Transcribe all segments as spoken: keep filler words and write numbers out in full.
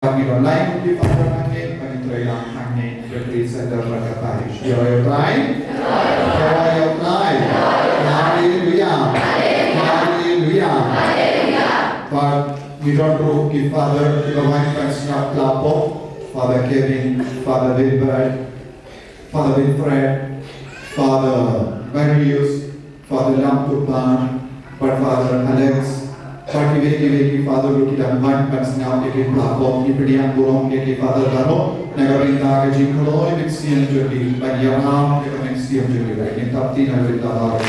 Ngi don lai ki Father hangne, ba ngin trei lang hangne, Retreat Center bad ka parish. Ïa U Trai. Ïa U Trai. Haleluia. Haleluia. Bad ngi don ruh ki Father kiba wan ban sngap la pop, Father Kevin, Father Wilbert, Father Wilfred, Father Marius, Father Lamtupan, bad Father Alex, bad kiwei kiwei ki Father ruh ki dang wan ban sngap ïa ki platform, ngi pdiang burom ïa ki Father baroh na ka bynta ka jingkloi mynsiem jong ki ban ïarap ïa ka mynsiem jong ki. Ngin thap kti na ka bynta baroh.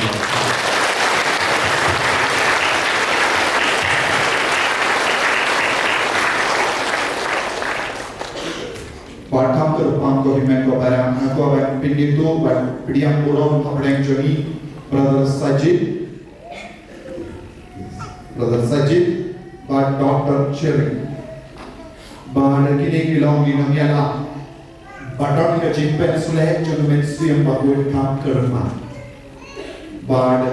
Bad kham kyrpang ko hynmen ko para, nga kwah ban pyndiato bad pdiang burom hapdeng jong ngi, Brother Sajid, Brother Sajid, bad Doctor Cherry. Bad kine ki long ki nongïalam ba don ka jingpynsleh jong ka mynsiem bakhuid kham kyrpang. Bad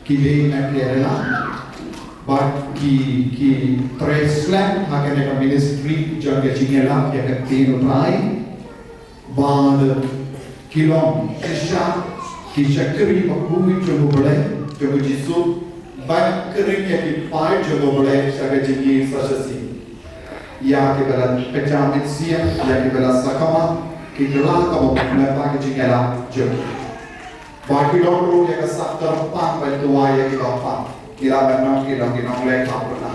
ki dei na Kerala, bad ki, ki trei slem ha kane ka ministry jong ka jingïalap ïa ka ktien U Trai, bad ki long shisha ki shakri bakhuid jong U Blei, jong U Jisu, ban kren ïa ki paid jong U Blei sha ka jingïeit sha shisien. Ïa kiba la pynjah mynsiem, ïa kiba la sakma, ki kylla kaba bun lypa ka jingïalap jong ki. Bad ki don ruh ïa ka sak kyrpang ban duwai ïa kiba pang. Ki la ban long ki long ki nongleh ka pula.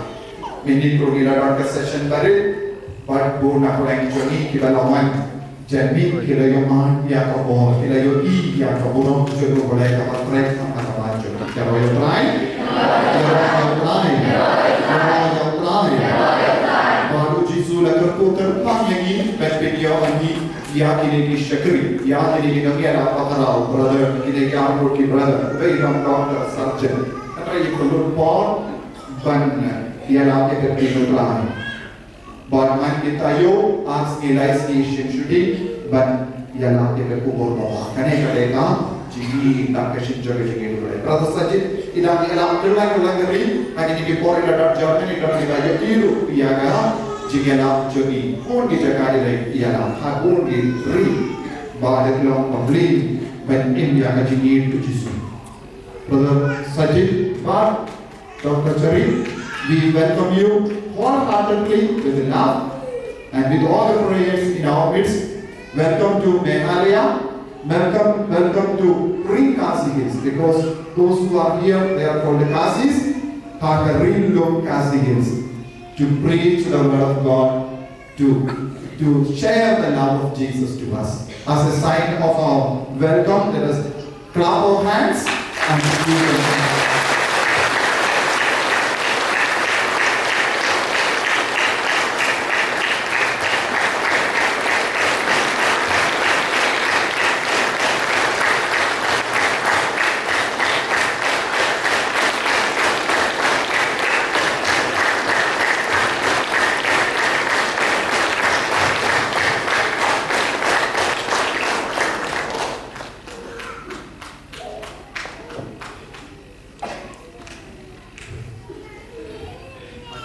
Mynnin ruh ngi la don ka session barit. Bad bun na pdeng jong ngi kiba la wan. Janmiet ki la ïohmad ïa ka bor, ki la ïohi ïa ka burom jong U Blei kaba trei ha ka ban jong ngi. Ïaroh ïa U Trai. Ïaroh ïa U Trai. Ïaroh ïa U Trai. Bad U Jisu la kyrkhu kyrpang ïa ngi ban pynïoh ïa ngi ïa kine ki shakri, ïa kine ki nongïalap bakhraw, brother, kine ki arngut ki brother, kiba i long doctor, surgeon. Hynrei ïa ka lut por ban ïalap ïa ka ktien U Trai. Bad man ki taïew, ar sngi lai sngi shim shuti ban ïalap ïa ka khubor baba. Kane ka dei ka jingïeit, ka shin jong ka jingïeit U Blei. Brother Sajid, i dang ïalap kyllaiñ kyllaiñ ka ri, ha kine ki por i la dap Germany, i dang ïalap ïa ki ruh ïa ka jingïalap jong ngi. Bun ki jaka i la ïalap, ha bun ki ri. Bad ka long ka blei ban im ïa ka jingïeit U Jisu. Brother Sajid, bad Doctor Cherry, we welcome you wholeheartedly with love and with all the prayers in our midst. Welcome to Meghalaya. Welcome, welcome to Ring Khasi Hills, because those who are here, they are called the Khasis, ha ka Ring Lum Khasi Hills, to preach the word of God, to, to share the love of Jesus to us. As a sign of our welcome, let us clap our hands and receive the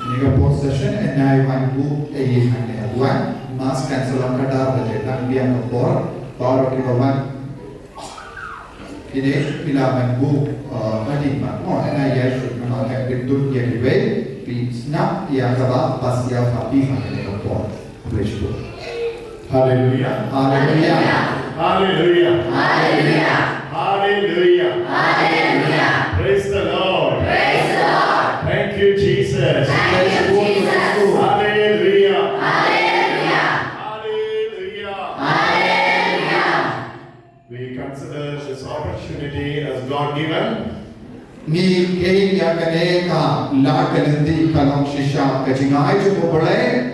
Kane ka por session, eh, nai wan bu, eh, ïa kane wan, mass kan sa long ka dar baje, nang biang ka por, baroh kiba wan. Kine, phi la wan bu, eh, ka dei ma, mo, eh, nai ïa shu, ma, eh, phi tut ïa kiwei, phi sngap ïa kaba, pas ïa phi ha kane ka por. Praise God. Hallelujah. Hallelujah. Hallelujah. Hallelujah. Hallelujah. Hallelujah. Praise the Lord. Praise the Lord. Thank you, Jesus. Thank you, Jesus. Hallelujah. Hallelujah. Hallelujah. Hallelujah. We consider this opportunity as God-given. Ngi kheiñ ïa kane ka lad ka lynti ka long shisha ka jingai jong U Blei.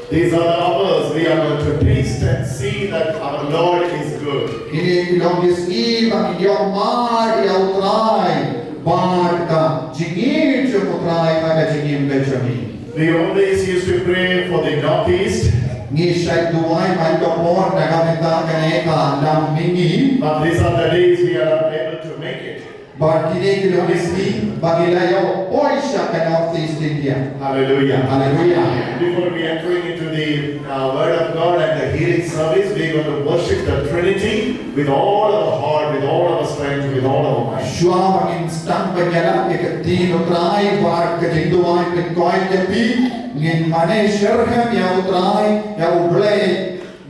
These are the hours we are going to taste and see that our Lord is good. Kine ki long ki sngi ba ngin ïohmad ïa U Trai bad ka jingïeit jong U Trai ha ka jingim ka jong ngi. We always used to pray for the Northeast. Ngi shait duwai man ka por na ka bynta kane ka lam mihngi. But these are the days we are unable to make it. Bad kine ki long ki sngi ba ngi la ïoh poi sha ka Northeast India. Hallelujah. Hallelujah. Before we entering into the uh, Word of God and the healing service, we're going to worship the Trinity with all our heart, with all our strength, with all our might. Shuwa ba ngin sdang ban ïalap ïa ka ktien U Trai bad ka jingduwai, pynkoit ïa phi, ngin mane shitrhem ïa U Trai, ïa U Blei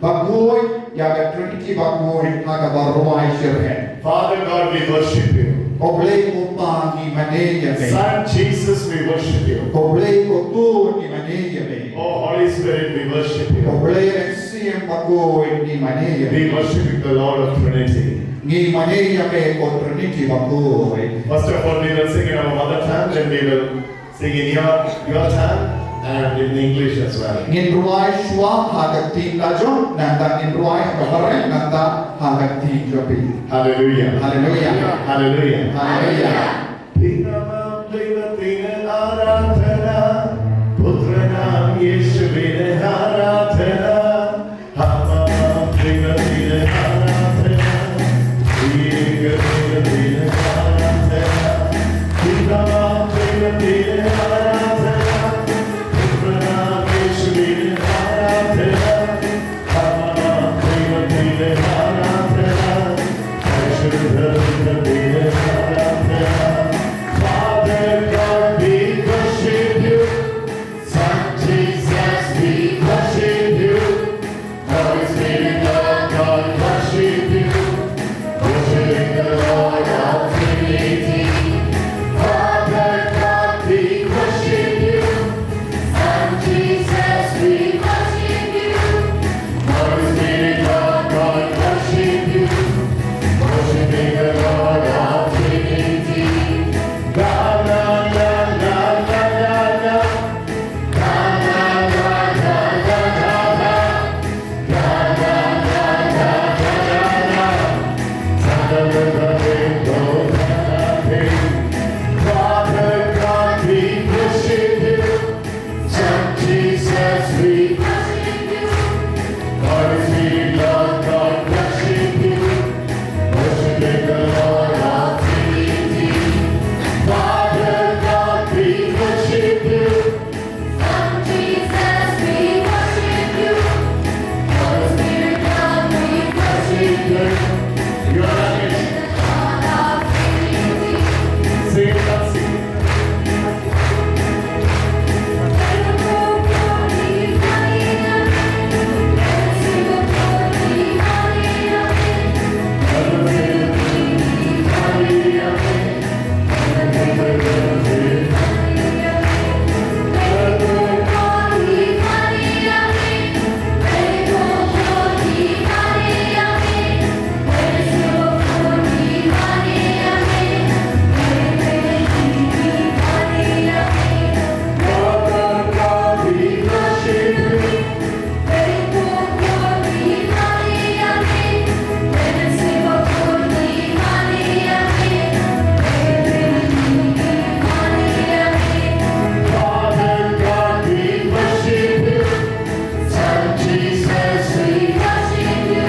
Bakhuid, ïa ka Trinity Bakhuid ha kaba rwai shitrhem. Father God, we worship you. Ko Blei ko Pa, ngi mane ïa me. Son Jesus, we worship you. Ko Blei ko Khun, ngi mane ïa me. Oh Holy Spirit, we worship you. Ko Blei Mynsiem Bakhuid, ngi mane ïa me. We worship the Lord of Trinity. Ngi mane ïa me ko Trinity Bakhuid. First of all, we will sing in our mother tongue, then we will sing in your, your tongue and in English as well. Ngin rwai shuwa ha ka ktien la jong, nangta ngin rwai ha ka phareng, nangta ha ka ktien jong phi. Hallelujah. Hallelujah. Hallelujah. Hallelujah. Pitanam Devatina Aradhana, Putranam Yeshuvina Aradhana, Father God, we worship you. Son Jesus, we worship you. Holy Spirit, Lord God, worship you. Worshiping the Lord of Trinity. Father God, we worship you. Son Jesus, we worship you. Holy Spirit, Lord God, worship you. Worshiping the Lord of Trinity. La, la, la. Father God, we worship you. Son Jesus, we worship you. Holy Spirit, Lord God, worship you. Worshiping the Lord of Trinity. Father God, we worship you. Son Jesus, we worship you. Holy Spirit, God, we worship you. You are the Lord of Trinity. Sing it, sing it. Father God, we worship you. Son Jesus, we worship you.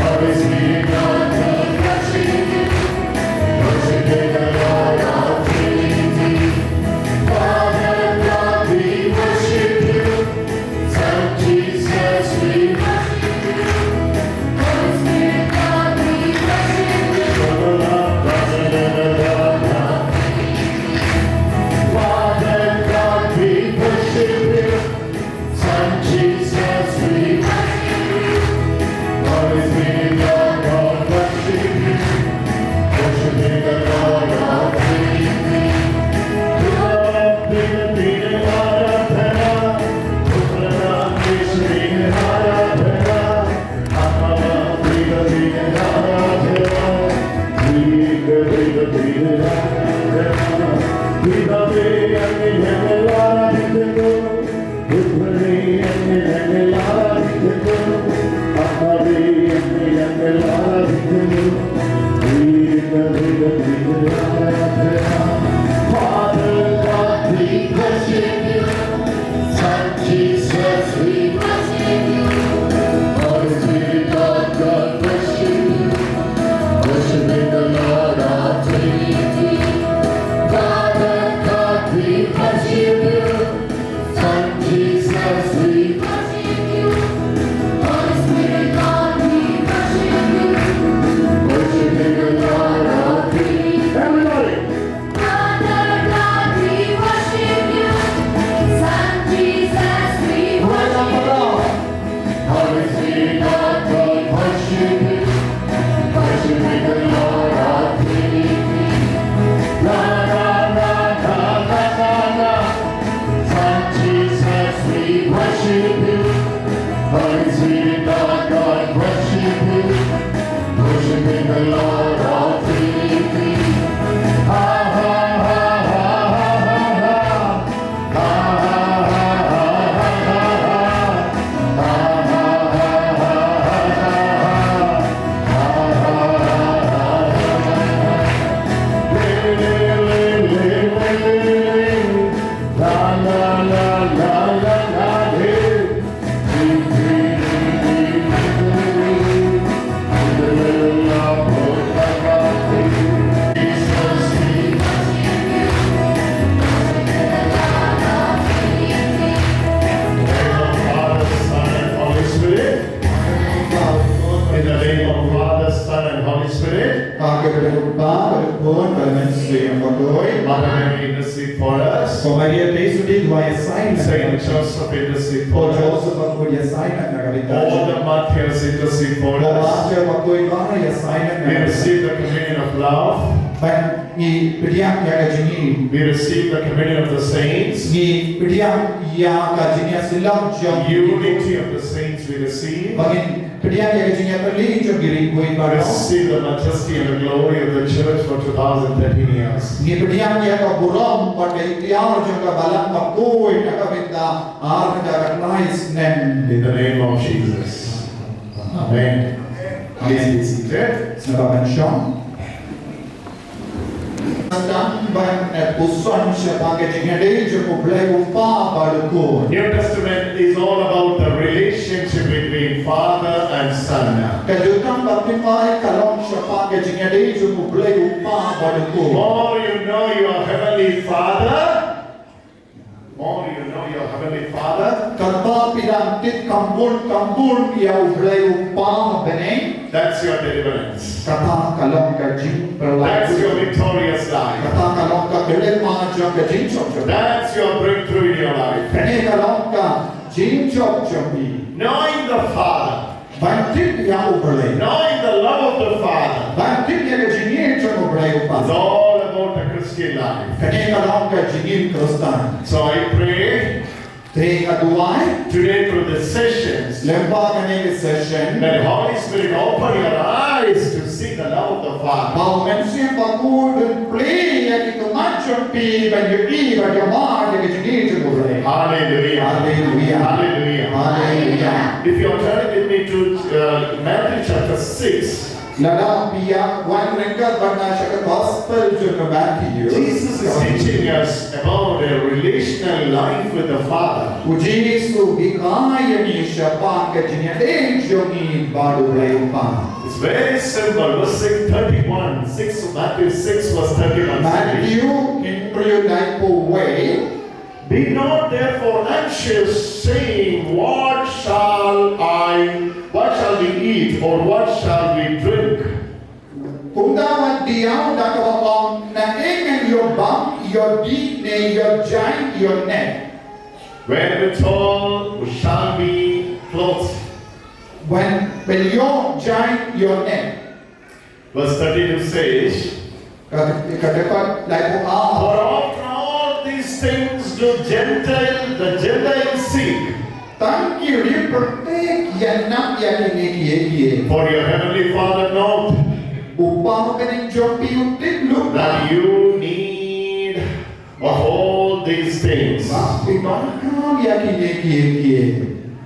Holy Spirit, God, we worship you. Worshiping the Lord of Trinity. Father God, we worship you. Son Jesus, we worship you. Holy Spirit, God, we worship you. Father God, we worship you. Son Jesus, we worship you. Holy Spirit, God, God, worship you. Worshiping the Lord of Trinity. Father God, we worship you. Son Jesus, we worship you. Holy Spirit, Lord God, worship you. Worshiping the Lord of Trinity. Father God, we worship you. Son Jesus, Worship you, praise you, God, God, worship you, worshiping the Lord of Trinity. Ha, ha, ha, ha. In the name of Father, Son, and Holy Spirit. Ha ka kyrteng u Kpa, bad u Khun, bad u Mynsiem Bakhuid. Mother Mary, intercede for us. Ko Maria, trei sngewthuh duwai ïa ngi. Saint Joseph, intercede for us. Ko Joseph, bakhuid ïa ngi na ka bynta. All the martyrs, intercede for us. Ko martyr, bakhuid ïa ngi na ka bynta. We receive the communion of love. Bad ngi pdiang ïa ka jingï. We receive the communion of the saints. Ngi pdiang ïa ka jingïasyllok jong ki. Unity of the saints we receive. Bad ngi pdiang ïa ka jingïatylli jong ki ri khuid baroh. Receive the majesty and the glory of the church for two thousand thirteen years. Ngi pdiang ïa ka burom bad ka iktiar jong ka Balang Bakhuid na ka bynta ar hajar khatlai snem. In the name of Jesus. Amen. Please be seated. Sngewbha ban shong. Tang ban, eh, puson shaphang ka jingïadei jong U Blei U Kpa bad U Khun. New Testament is all about the relationship between Father and Son. Ka Jutang Baptist ka long shaphang ka jingïadei jong U Blei U Kpa bad U Khun. More you know your heavenly Father, more you know your heavenly Father. Katba phi dang tip kham bun kham bun ïa U Blei U Kpa ha bneng. That's your deliverance. Kata ka long ka jingpyllait. That's your victorious life. Kata ka long ka khyllipmat jong ka jingjop jong phi. That's your breakthrough in your life. Kane ka long ka jingjop jong phi. Knowing the Father. Ban tip ïa U Blei. Knowing the love of the Father. Ban tip ïa ka jingïeit jong U Blei U Kpa. Is all about the Christian life. Kane ka long ka jingim Khristan. So I pray. Te nga duwai. Today through the sessions. Lyngba kane ka session. That the Holy Spirit open your eyes to see the love of the Father. Ba U Mynsiem Bakhuid un plie ïa ki khmat jong phi ban ïohi bad ïa ka jingïeit jong U Blei. Hallelujah. Hallelujah. Hallelujah. Hallelujah. If you are turning with me to, uh, Matthew chapter six. Lada phi ïa wan ryngkat bad nga sha ka Gospel jong u Matthew. Jesus is teaching us about a relational life with the Father. U Jisu u hikai ïa ngi shaphang ka jingïadei jong ngi bad U Blei U Kpa. It's very simple. Verse six, thirty-one, six, Matthew six, verse thirty-one says, Matthew hynriew laiphew wei. Be not therefore anxious, saying, "What shall I, what shall we eat, or what shall we drink?" Kumta wat diaw da kaba ong, "Na ei ngan ïoh bam, ïoh dih ne ïoh jaiñ ïoh neh?" Wherewithal shall we clothe? Wan ban ïoh jaiñ ïoh neh. Verse thirty-two says, ka, ka dkhot laiphew ar. "For after all these things do Gentile, the Gentiles seek." Tang ki ri pyrthei ki ïanap ïa kine kiei kiei. "For your heavenly Father knoweth." U Kpa ha bneng jong phi u tip lut. "That you need of all these things." Ba phi donkam ïa kine kiei kiei.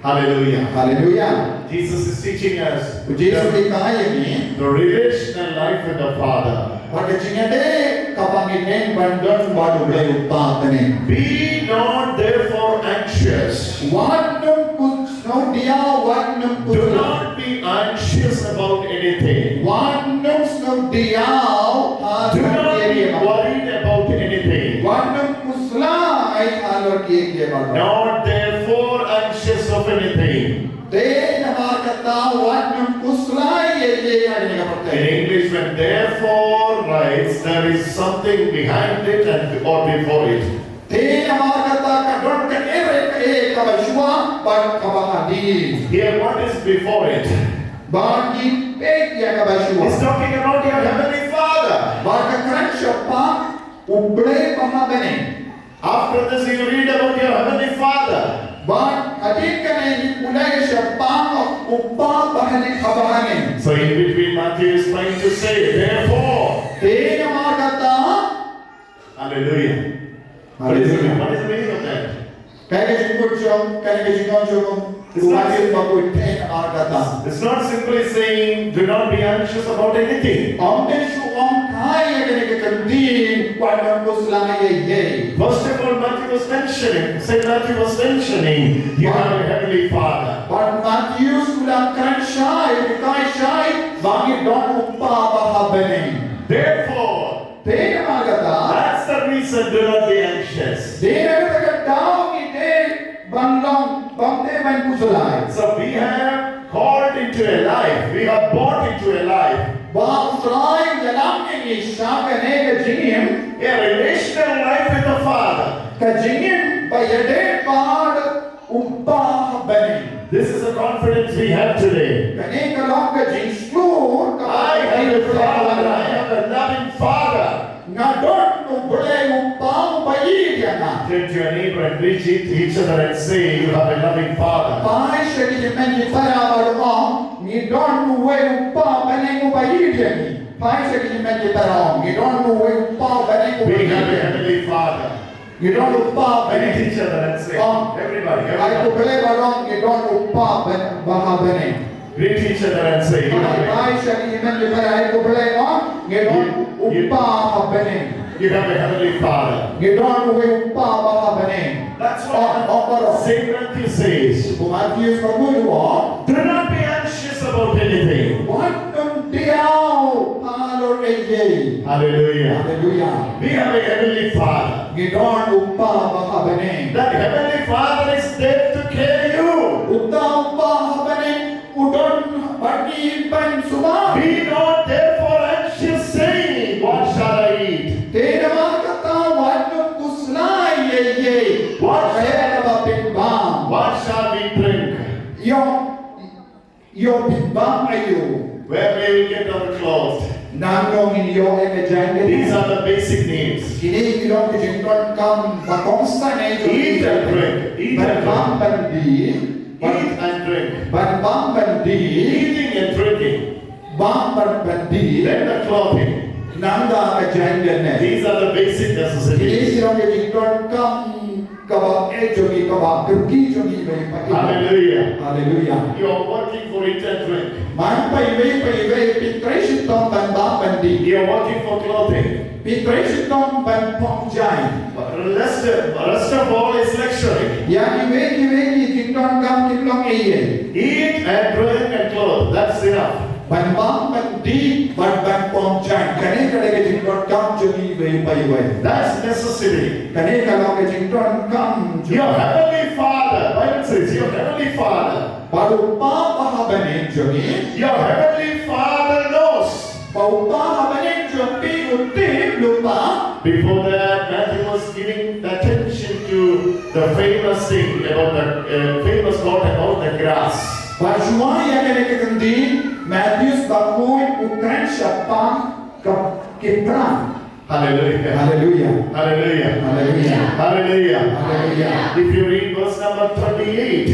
Hallelujah. Hallelujah. Jesus is teaching us, u Jisu u hikai ïa ngi, the relational life with the Father. Ba ka jingïadei kaba ngi hap ban don bad U Blei U Kpa ha bneng. "Be not therefore anxious." Wat nym kus, sngewdiaw, wat nym kus. Do not be anxious about anything. Wat nym sngewdiaw ha kiei kiei. Do not be worried about anything. Wat nym khuslai halor kiei kiei baroh. Not therefore anxious of anything. Te namar kata wat nym khuslai ïa kiei kiei ha kane ka pyrthei. In English, when therefore writes, there is something behind it and, or before it. Te namar kata ka don kaei kaei kaba shuwa bad kaba hadien. Here, what is before it? Ba ngi peit ïa kaba shuwa. He's talking about your heavenly Father. Ba ka kren shaphang U Blei ba ha bneng. After this, you read about your heavenly Father. Bad hadien kane ngi pule shaphang u kpa bahaïing, kpa bahaïing. So in between, Matthew is trying to say, therefore. Te namar kata, Hallelujah. Hallelujah. What is the, what is the meaning of that? Kaei ka jingkut jong, kaei ka jingkut jong, It's not, Matthew ba kut te namar kata. It's not simply saying, do not be anxious about anything. Ym dei shu ong kane ka kyntien, wat nym khuslai ei ei. First of all, Matthew was mentioning, Saint Matthew was mentioning, you have a heavenly Father. Bad Matthew u la kren shai, u la kren shai ba ngi don u Kpa ba ha bneng. Therefore, Te namar kata, that's the reason, do not be anxious. Te namar kata ka daw ngi dei ban long, bym dei ban khuslai. So we have called into a life, we have brought into a life. Ba U Trai u ïalam ïa ngi sha kane ka jingim. A relational life with the Father. Ka jingim ba ïadei bad u Kpa ha bneng. This is the confidence we have today. Kane ka long ka jingshlur ka I have a Father, I have a loving Father. Nga don u Blei u Kpa uba ïeit ïa nga. Turn to your neighbor and greet each other and say, you have a loving Father. Phai sha ki hynmen ki para bad ong, ngi don uwei u Kpa bneng uba ïeit ïa ngi. Phai sha ki hynmen ki para ong, ngi don uwei u Kpa bneng uba ïeit ïa ngi. We have a heavenly Father. Ngi don u Kpa bneng. Greet each other and say, everybody, everybody. Ai khublei bad ong, ngi don u Kpa ba ha bneng. Greet each other and say, you have a, ai sha ki hynmen ki para, ai khublei ong, ngi don u Kpa ha bneng. You have a heavenly Father. Ngi don uwei u Kpa ba ha bneng. That's what Saint Matthew says. U Matthew u ong, do not be anxious about anything. Wat nym diaw halor ei ei. Hallelujah. Hallelujah. We have a heavenly Father. Ngi don u Kpa ba ha bneng. That heavenly Father is there to carry you. Uta u Kpa ha bneng u don bad ngi ban sumar. Be not therefore anxious, saying, what shall I eat? Te namar kata wat nym khuslai ei ei. What shall, kaei kaba pynbam? What shall we drink? Ïoh Ïoh pynbam aïu? Where will we get our clothes? Nangno ngin ïoh ïa ka jaiñtia? These are the basic needs. Kine ki long ki jingdonkam ba kongsan eh jong ngi. Eat and drink. Eat and drink. Ban bam ban die. Eat and drink. Ban bam ban die. Eating and drinking. Bam bad ban die. Then the clothing. Nangta ka jaiñtia. These are the basic necessities. Kine ki long ki jingdonkam kaba eh jong ngi, kaba kyrkieh jong ngi iwei pa iwei. Hallelujah. Hallelujah. You are working for eat and drink. Man pa iwei pa iwei pyntrei shitom ban bam ban die. You are working for clothing. Pyntrei shitom ban phong jaiñ. But rest, rest of all is luxury. Ïa kiwei kiwei ki jingdonkam kim long ei ei. Eat and drink and clothe, that's enough. Ban bam ban die bad ban phong jaiñ, kane ka dei ka jingdonkam jong ngi iwei pa iwei. That's necessary. Kane ka long ka jingdonkam jong ngi. Your heavenly Father, Bible says, your heavenly Father. Bad u Kpa ba ha bneng jong ngi. Your heavenly Father knows. Ba u Kpa ha bneng jong phi u tip lypa. Before that, Matthew was giving attention to the famous thing about the, uh, famous quote about the grass. Bad shuwa ïa kane ka kyntien, Matthew ba khuid u kren shaphang ka, ki prang. Hallelujah. Hallelujah. Hallelujah. Hallelujah. Hallelujah. Hallelujah. If you read verse number thirty-eight,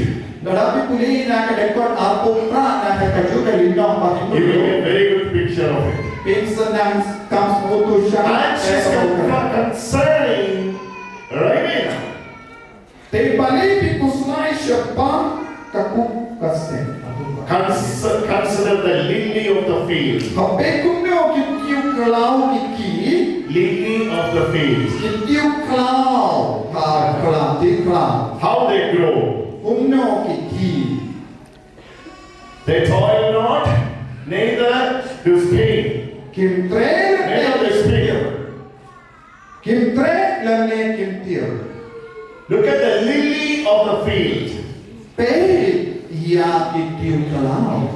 lada phi pule na ka dkhot arphew phra na ka kajuh ka lynnong ba Hebru, you will get very good picture of it. Phin sa nang kam sngewthuh sha. Anxious concerning raiment. Te balei phi khuslai shaphang ka kup ka sem. Cons-, consider the lily of the field. Hapeit kumno ki tiew khlaw ki ki. Lily of the field. Ki tiew khlaw. Ha khlaw, tiew khlaw. How they grow. Kumno ki ki. They toil not, neither do spin. Kim trei, neither do spin. Kim trei lane kim tiew. Look at the lily of the field. Peit ïa ki tiew khlaw.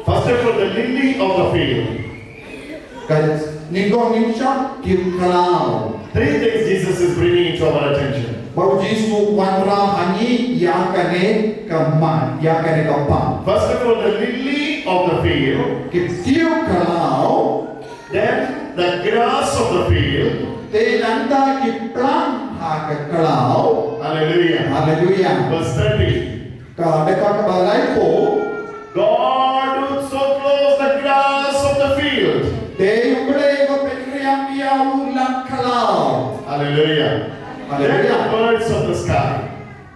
First of all, the lily of the field. Ka nyngkong nyngshong tiew khlaw. Three things Jesus is bringing to our attention. Ba u Jisu u wanrah ha ngi ïa kane ka mat, ïa kane ka pang. First of all, the lily of the field. Ki tiew khlaw. Then the grass of the field. Te nangta ki plang ka khlaw. Hallelujah. Hallelujah. Verse thirty. Ka dkhot kaba laiphew. God would so clothe the grass of the field. Te U Blei u pynriam ïa u lang khlaw. Hallelujah. Hallelujah. Let the birds of the sky.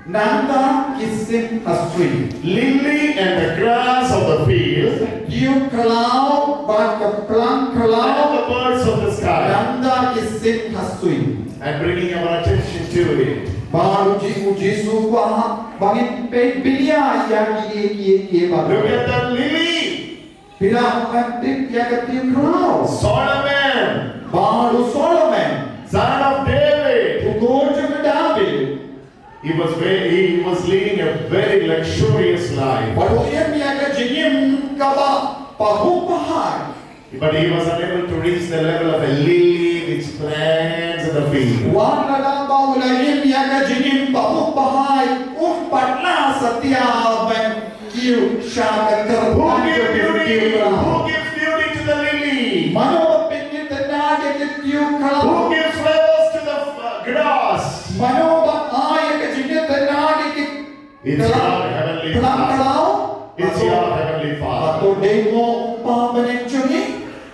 Nangta ki sing ha sui. Lily and the grass of the field. Tiew khlaw bad ka plang khlaw. And the birds of the sky. Nangta ki sing ha sui. And bringing our attention to it. Bad u Ji-, u Jisu u kwah ba ngin peit bniah ïa kine ki, ki ba. Look at the lily. Phi lah ban tip ïa ka tiew khlaw. Solomon. Bad u Solomon. Son of David. U khun jong u David. He was very, he was leading a very luxurious life. Bad u im ïa ka jingim kaba pahuh pahai. But he was unable to reach the level of a lily which plants in the field. Wat lada ba u la im ïa ka jingim pahuh pahai, um pat lah satia ban kiew sha ka kyrdan. Who gives beauty? Who gives beauty to the lily? Mano ba pynitynnad ïa ki tiew khlaw? Who gives flowers to the, uh, grass? Mano ba ai ïa ka jingïatynnad ïa ki It's your heavenly Father. It's your heavenly Father. Hato dei mo u Kpa bneng jong ngi?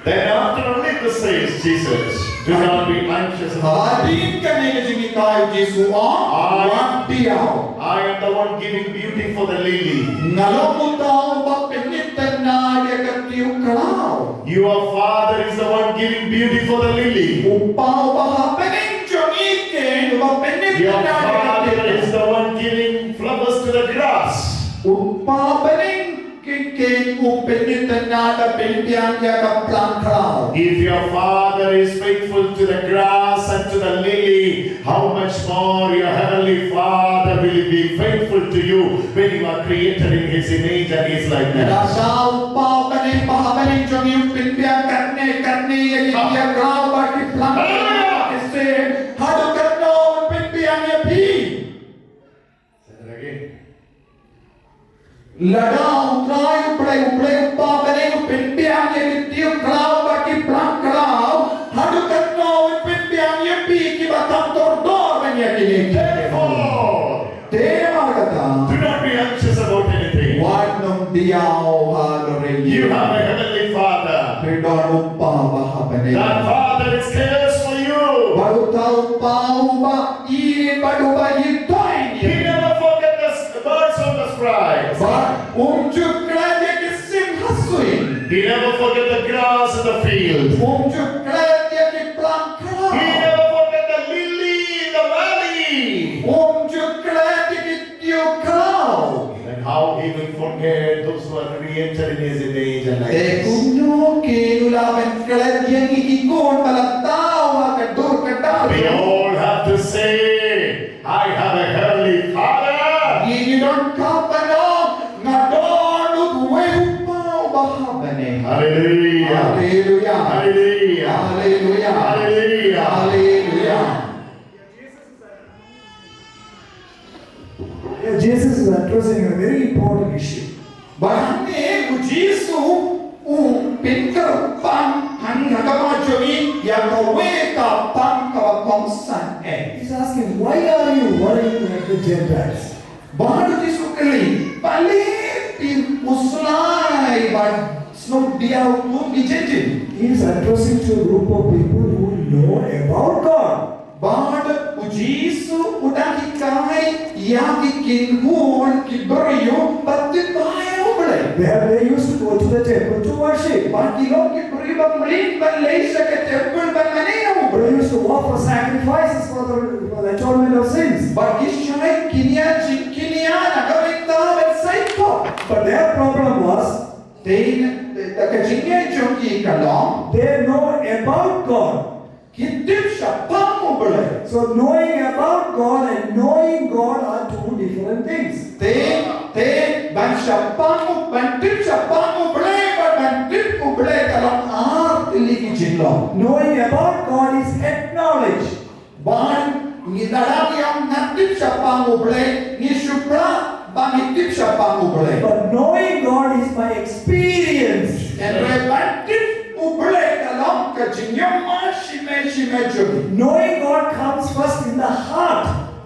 Then after only this says Jesus, "Do not be anxious about anything." Hadien kane ka jinghikai u Jisu u ong, wat diaw. I am the one giving beauty for the lily. Nga long uta uba pynitynnad ïa ka tiew khlaw. Your Father is the one giving beauty for the lily. U Kpa uba ha bneng jong ngi keiñ uba pynitynnad ïa ka tiew khlaw. Your Father is the one giving flowers to the grass. U Kpa bneng keiñ u pynitynnad, u pynbiang ïa ka plang khlaw. If your Father is faithful to the grass and to the lily, how much more your heavenly Father will be faithful to you when you are created in his image and his likeness. Lada u Kpa bneng ba ha bneng jong ngi u pynbiang katne katne ïa ki tiew khlaw bad ki plang khlaw, ki sing, haduh katno un pynbiang ïa phi. Lada U Trai U Blei, U Blei U Kpa bneng u pynbiang ïa ki tiew khlaw bad ki plang khlaw, haduh katno un pynbiang ïa phi kiba kham kordor ban ïa kine. Therefore, te namar kata, do not be anxious about anything. Wat nym diaw ha lade. You have a heavenly Father. Phi don U Kpa ba ha bneng. That Father is cares for you. Bad uta U Kpa uba ïeit bad uba ïeit. He never forget the birds of the sky. Bad um ju klet ïa ki sing ha sui. He never forget the grass in the field. Um ju klet ïa ki plang khlaw. He never forget the lily in the valley. Um ju klet ïa ki tiew khlaw. And how he will forget those who are created in his image and likeness. Te kumno keiñ u lah ban klet ïa ngi ki khun ba la thaw ha ka dur ka dar. We all have to say, "I have a heavenly Father." Ngi, ngi donkam ban ong, nga don uwei u Kpa uba ha bneng. Hallelujah. Hallelujah. Hallelujah. Hallelujah. Hallelujah. Hallelujah. Yeah, Jesus is addressing a very important issue. Bad hangne u Jisu u pynkyrpang hangne ha khmat jong ngi ïa kawei ka pang kaba kongsan eh. He's asking, "Why are you worrying like the Gentiles?" Bad u Jisu u kylli, balei phi u slai bad sngewdiaw kum ki Jentil? He is addressing to a group of people who know about God. Bad u Jisu u dang hikai ïa ki khun ki briew ba tip bha ïa U Blei. They have, they used to go to the temple to worship. Bad ki long ki briew ba mlien ban leit sha ka temple ban mane ïa U Blei. They used to offer sacrifices for the, for the atonement of sins. Bad ki shait kynñiah jingkynñiah na ka bynta ban sait pop. But their problem was, te, te, ka jingeh jong ki ka long, they know about God. Ki tip shaphang U Blei. So knowing about God and knowing God are two different things. Te, te, ban shaphang U, ban tip shaphang U Blei bad ban tip U Blei ka long ar tylli ki jinglong. Knowing about God is head knowledge. Ban ngi, lada ngi ong ngan tip shaphang U Blei, ngi shu pyrshah ba ngi tip shaphang U Blei. But knowing God is by experience. Hynrei ban tip U Blei ka long ka jingïohi shimei shimei jong ngi. Knowing God comes first in the heart.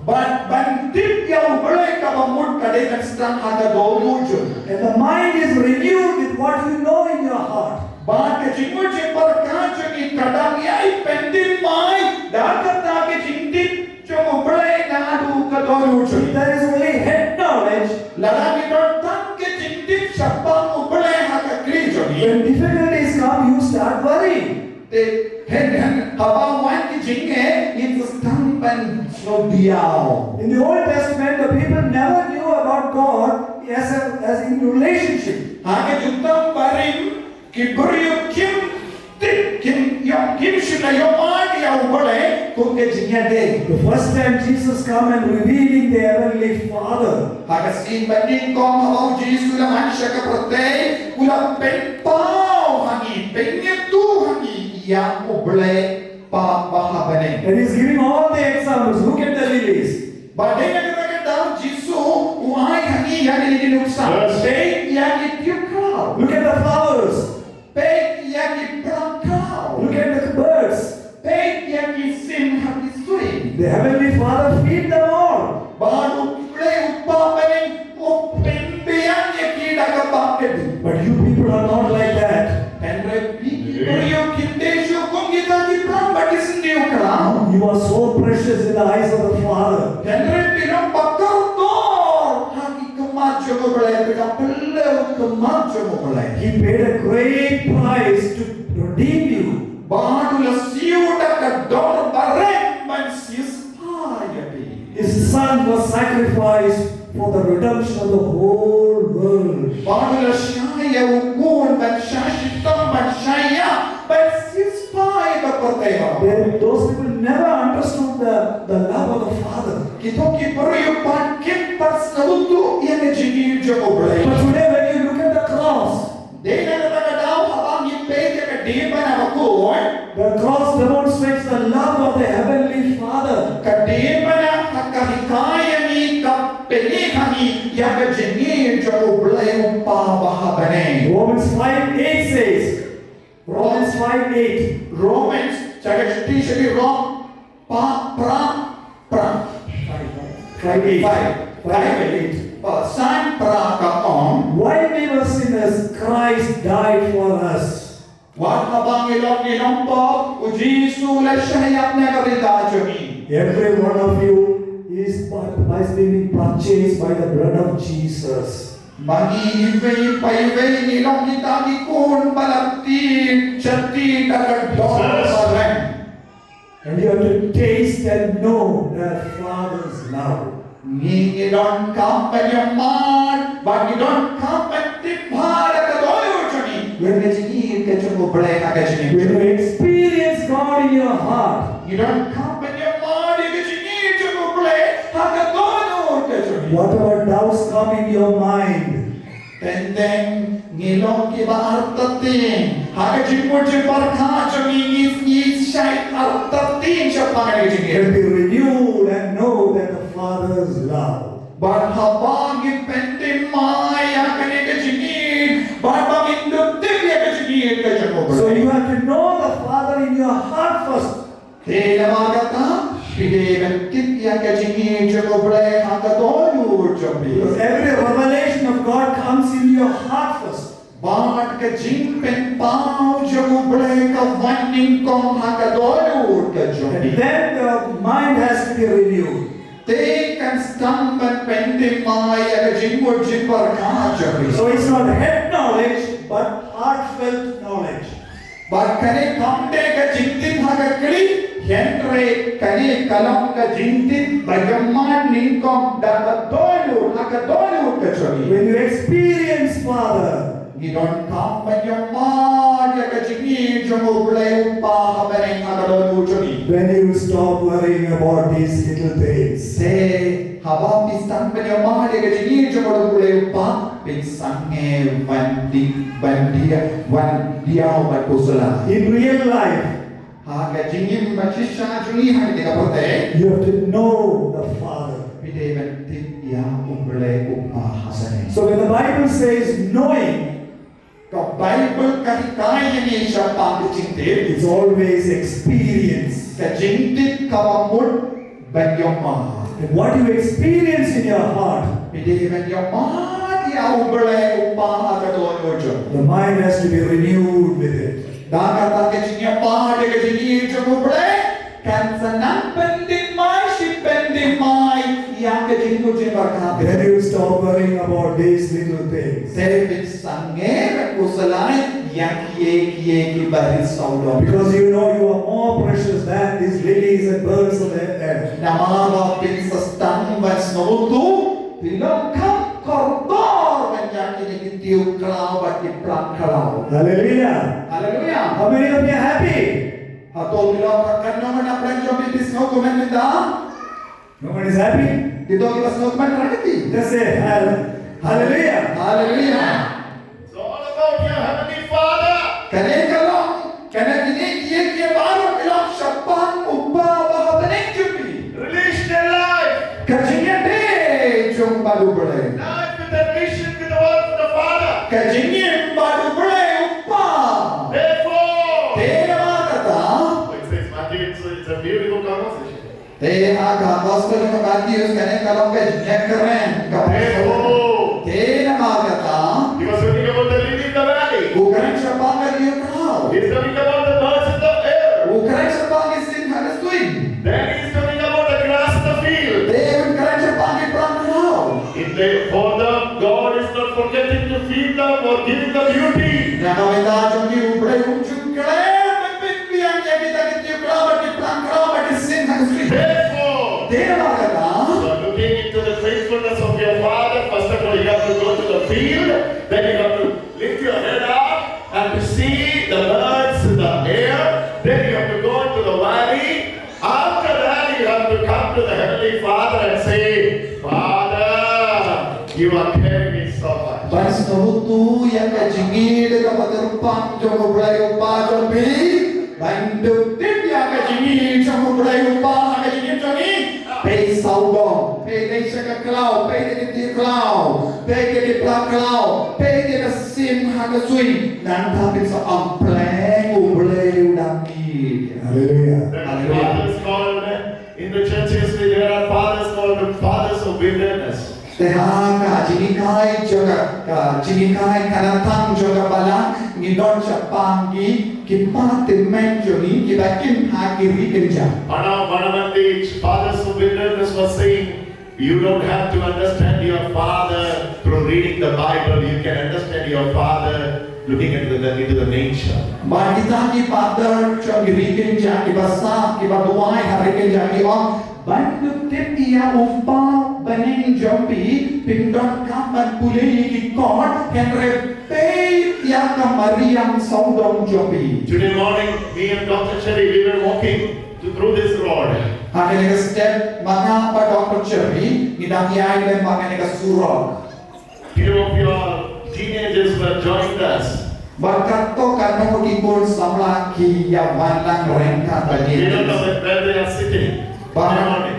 Bad ban tip ïa U Blei kaba mut ka dei ban sdang ha ka dohnud jong ngi. And the mind is renewed with what you know in your heart. Bad ka jingmut jingpyrkhat jong ngi ka dang ïai pynthymmai da kata ka jingtip jong U Blei naduh ka dohnud jong ngi. If there is only head knowledge, lada ngi don tang ka jingtip shaphang U Blei ha ka kti jong ngi, when difficulties come, you start worrying. Te hynrei haba wan ki jingeh, ngi sdang ban sngewdiaw. In the Old Testament, the people never knew about God as a, as in relationship. Ha ka Jutang Barim, ki briew kim tip, kim ïoh, kim shym la ïoh ïa U Blei kum ka jingïadei. The first time Jesus come and revealing the heavenly Father. Ha ka sien ba nyngkong haba U Jisu u la wan sha ka pyrthei, u la pynpaw ha ngi, pynïathuh ha ngi ïa U Blei Pa ba ha bneng. And he's giving all the examples. Look at the lilies. Bad dei na kata ka daw U Jisu u ai ha ngi ïa kine ki nuksa. Yes. Peit ïa ki tiew khraw. Look at the flowers. Peit ïa ki phlang khraw. Look at the birds. Peit ïa ki sim ha ki sui. The heavenly Father feed them all. Bad U Blei U Pa bneng u pynbiang ïa ki da kaba kordit. But you people are not like that. Hynrei phi ki briew kim dei shuh kum kita ki phlang bad ki syntiew khraw. You are so precious in the eyes of the Father. Hynrei phi long ba kordor ha ki khmat jong U Blei, phi long ba kordor ha ki khmat jong U Blei. He paid a great price to redeem you. Bad u la siew da ka dor ba rem ban siew spah ïa phi. His son was sacrificed for the redemption of the whole world. Bad u la shah ïa u khun ban shah shitom ban shah ïap ban siew spah ïa ka pyrthei baroh. They, those people never understood the, the love of the Father. Kito ki briew pat kim pat sngewthuh ïa ka jingïeit jong U Blei. But today when you look at the cross, dei na kata ka daw haba ngi peit ïa ka diengphna bakhuid. The cross demonstrates the love of the Heavenly Father. Ka diengphna ka hikai ïa ngi, ka pyni ha ngi ïa ka jingïeit jong U Blei U Pa ba ha bneng. Romans five eight says, Romans five eight. Romans, chapter three, chapter Rom, pa, pra, pra. Five eight. Five. Five eight. Pa, san pra ka ong. While we were sinners, Christ died for us. Wat haba ngi long, ngi long pop, U Jisu u la shah ïap na ka bynta jong ngi. Every one of you is, is being purchased by the blood of Jesus. Ma ngi iwei pa iwei ngi long kita ki khun ba la tied, shah tied da ka dor ba rem. And you have to taste and know that Father's love. Ngi, ngi donkam ban ïa mad, bad ngi donkam ban tip bha da ka dohnud jong ngi ïa ka jingïeit ka jong U Blei ha ka jingim. When you experience God in your heart, ngi donkam ban ïa mad ïa ka jingïeit jong U Blei ha ka dohnud ka jong ngi. Whatever doubts come in your mind, teng teng ngi long kiba artatien ha ka jingmut jingpyrkhat jong ngi, ngi, ngi shait artatien shaphang ka jingim. Can be renewed and know that the Father's love. Bad haba ngi pynthymmai ïa kane ka jingïeit, bad ba ngin ïoh tip ïa ka jingïeit ka jong U Blei. So you have to know the Father in your heart first. Te namar kata, phi dei ban tip ïa ka jingïeit jong U Blei ha ka dohnud jong phi. Because every revelation of God comes in your heart first. Bad ka jingpynpaw jong U Blei ka wan nyngkong ha ka dohnud ka jong phi. And then the mind has to be renewed. Te kan sdang ban pynthymmai ïa ka jingmut jingpyrkhat jong phi. So it's not head knowledge, but heartfelt knowledge. Bad kane kam dei ka jingtip ha ka khlieh, hynrei kane ka long ka jingtip ba ïa mad nyngkong da ka dohnud, ha ka dohnud ka jong ngi. When you experience Father, ngi donkam ban ïa mad ïa ka jingïeit jong U Blei U Pa ha bneng ha ka dohnud jong ngi. Then you stop worrying about these little things. Te haba phi sdang ban ïa mad ïa ka jingïeit jong U Blei U Pa, phin sangeh ban di, ban dia, ban diaw, ban pyrshah. In real life, ha ka jingim ba shisha jong ngi ha kane ka pyrthei, you have to know the Father. Phi dei ban tip ïa U Blei U Pa ha bneng. So when the Bible says knowing, ka Baibl ka hikai ïa ngi shaphang ka jingtip, it's always experience. Ka jingtip kaba mut ban ïohmad. What you experience in your heart, Phi dei ban ïohmad ïa U Blei U Kpa ha ka dohnud jong phi. The mind has to be renewed with it. Da kata ka jingïohmad ïa ka jingïeit jong U Blei kan sa nang pyndih mai shi pyndih mai ïa ka jingmut jingpyrkhat. Then you stop worrying about these little things. Te phin sangeh ban khuslai ïa kiei kiei kiba ri sawdong. Because you know you are more precious than these lilies and birds of the air. Namar ba phin sa sdang ban sngewthuh phi long kham kordor ban ïa kine ki tiew khlaw bad ki plang khlaw. Hallelujah. Hallelujah. How many of you are happy? Hato phi long kham, katno na pdeng jong phi ki sngewkmen mynta? No one is happy. Kito kiba sngewkmen, rakhei. Just say hall-, hallelujah. Hallelujah. It's all about your Heavenly Father. Kane ka long, kane kine kiei kiei baroh ki long shaphang U Kpa uba ha bneng jong phi. Relational life. Ka jingïadei jong u bad U Blei. Life with a relation with the word of the Father. Ka jingim bad U Blei U Kpa. Therefore, te namar kata. Oh, it says, Matthew, it's, it's a beautiful conversation. Te ha ka gospel ka Matthew kane ka long ka jingkren ka. Therefore, te namar kata. He was talking about the lily in the valley. U kren shaphang ka tiew khlaw. He's talking about the birds in the air. U kren shaphang ki sim ha ka suiñ. Then he's talking about the grass in the field. Te u kren shaphang ki plang khlaw. In the, for them, God is not forgetting to feed them or giving them beauty. Na ka bynta jong ki U Blei um ju klet ban pynbiang ïa kita ki tiew khlaw bad ki plang khlaw bad ki sim ha ka suiñ. Therefore, te namar kata. So looking into the faithfulness of your father, first of all, you have to go to the field, then you have to lift your head up and to see the birds in the air, then you have to go into the valley. After that, you have to come to the Heavenly Father and say, Father, you are caring me so much. Ban sngewthuh ïa ka jingïeit kaba kyrpang jong U Blei U Kpa jong phi. Ban tip ïa ka jingïeit jong U Blei U Kpa ha ka jingim jong ngi. Phi sawdong, phi dei sha ka khlaw, phi dei ki tiew khlaw, phi dei ki plang khlaw, phi dei ka sim ha ka suiñ. Nangta phin sa ong pleng U Blei u dang ïeit. Hallelujah. Hallelujah. Fathers called, in the church history, there are fathers called the fathers of wilderness. Te ha ka jinghikai jong ka, ka jinghikai ka nongthaw jong ka balang ngi don shaphang ki, ki pa tymmen jong ngi kiba im ha ki ri kynjah. Bana, Bana Mandi, fathers of wilderness was saying, you don't have to understand your father through reading the Bible. You can understand your father looking into the, into the nature. Bad kita ki father jong ki ri kynjah kiba sah, kiba duwai ha ri kynjah ki ong, ban tip ïa u Kpa bneng jong phi, phin donkam ban pule ïa ki kot, hynrei peit ïa ka mariang sawdong jong phi. Today morning, me and Doctor Cherry, we were walking to, through this road. Ha kane ka step, ma nga bad Doctor Cherry ngi dang ïaid lem ha kane ka surok. Few of your teenagers were joined us. Bad katto katno ki khun samla ki ïa wan lang ryngkat bad ngi. We don't know where they are sitting. Bad today morning.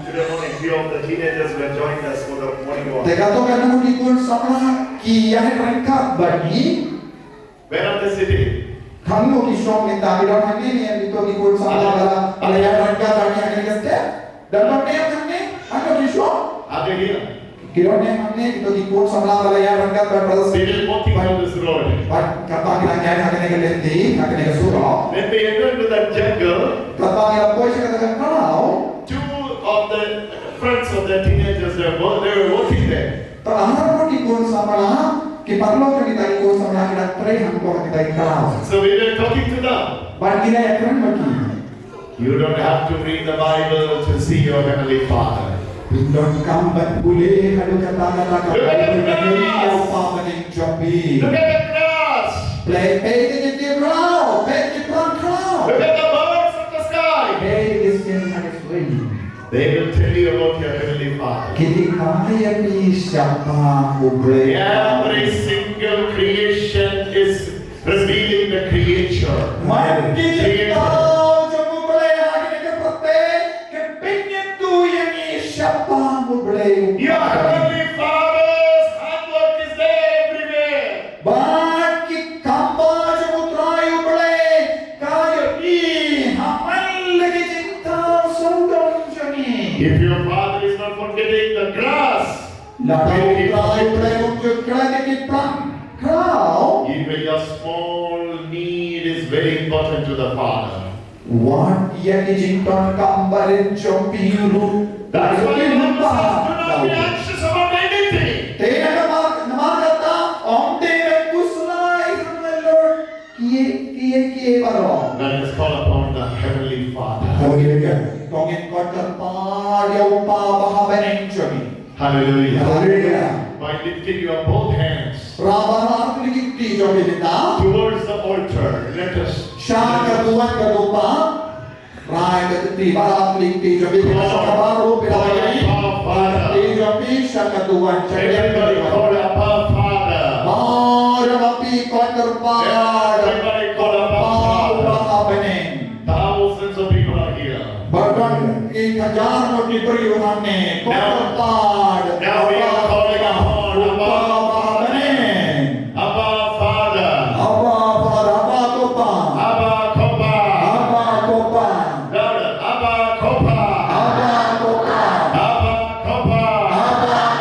Today morning, few of the teenagers were joined us for the morning walk. Te katto katno ki khun samla ki ïa ryngkat bad ngi. Where are they sitting? Kano ki shong mynta? Ki don hangne ne, kito ki khun samla ba la, ba la ïaid ryngkat bad ngi ha kane ka step? Don hangne, hangne? Kano ki shong? Are they here? Ki don hangne, kito ki khun samla ba la ïaid ryngkat bad Brother Stephen? They were walking on this road. Bad katba ki la ïaid ha kane ka lynti, ha kane ka surok. When they entered into that jungle, katba ki la poi sha kata ka khlaw, two of the friends of the teenagers, they were, they were walking there. Te ar ngut ki khun samla, ki paralok jong kita ki khun samla ki la trei hangto ha kita ki khlaw. So we were talking to them. Bad ngi la ïakren bad ki. You don't have to read the Bible to see your Heavenly Father. Phi donkam ban pule haduh katta katta ka Bible ban ïohi ïa u Kpa bneng jong phi. Look at the grass. Peit, peit ïa ki tiew khlaw, peit ïa ki plang khlaw. Look at the birds of the sky. Peit ïa ki sim ha ka suiñ. They will tell you about your Heavenly Father. Kin hikai ïa phi shaphang U Blei. Every single creation is revealing the Creator. Man ki jingthaw jong U Blei ha kane ka pyrthei ki pynkyntu ïa ngi shaphang U Blei. Your Heavenly Father's handwork is there everywhere. Bad ki kam ba jong U Trai U Blei ka ïohi ha man la ki jingthaw sawdong jong ngi. If your Kata U Trai U Blei u ju kren ïa ki plang khraw. Even your small need is very important to the Father. Wat ïa ki jingdonkam barit jong phi ruh. That's why the Bible says, "Do not be anxious about anything." Te namar, namar kata, ym dei ban khuslai hangne lor. Kie, kie, kie baroh. Let us call upon the Heavenly Father. Haleluia. To ngin koit kyrpad ïa U Kpa ba ha bneng jong ngi. Haleluia. Haleluia. By lifting your both hands Rah ba rah kti ki kti jong phi mynta. Towards the altar, let us Sha ka duwan ka dohpa. Rah ka kti ba rah kti ki kti jong phi. Phi la shong kaba ruh phi la Call ïa Abba Father. Kti jong phi sha ka duwan sha ka Everybody duwan. Call Abba Father. Baroh ma phi koit kyrpad. Everybody call Abba Father. Abba, Abba ha bneng. Thousands of people are here. Ba don ki hajar ngut ki briew hangne. Now, Koit kyrpad. Now we are calling upon Abba Abba Father. Abba Father. Abba Father, Abba Ko Pa. Abba Ko Pa. Abba Ko Pa. Louder. Abba Ko Pa. Abba Ko Pa. Abba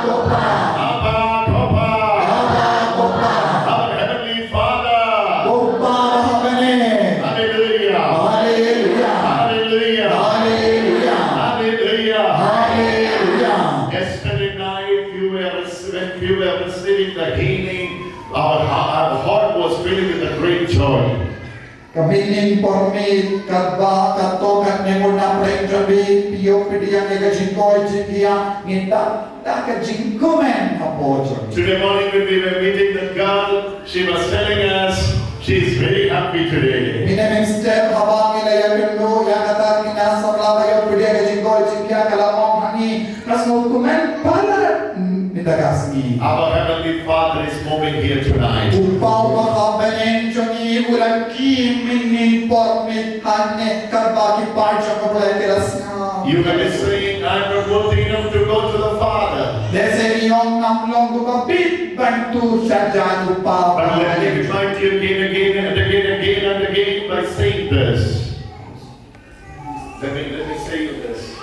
Ko Pa. Abba Ko Pa. Abba Ko Pa. Abba Ko Pa. Our Heavenly Father. Ko Pa ba ha bneng. Hallelujah. Hallelujah. Hallelujah. Hallelujah. Hallelujah. Hallelujah. Yesterday night, you were, when you were receiving the healing, our, our heart was filled with a great joy. Ka mynnin por miet, katba kato katne ngut na pdeng jong phi, phi ïoh pdiang ïa ka jingkoit jingkhiah, ngi da da ka jingkmen hapoh jong ngi. Today morning when we were meeting that girl, she was telling us she is very happy today. Mynne mynstep haba ngi la ïakynduh ïa kata ka khynnah samla ba ïoh pdiang ïa ka jingkoit jingkhiah, ka la ong ha ngi, nga sngewkmen palat mynta ka sngi. Our Heavenly Father is moving here tonight. U Kpa uba ha bneng jong ngi u la kum mynnin por miet hangne katba ki paid jong U Blei ki la sngew. You may be saying, "I'm not worthy enough to go to the Father." Lehse ngi ong ngam long uba bit ban tur sha jan U Kpa. But let me remind you again, again and again, again and again by saying this. Let me, let me say you this.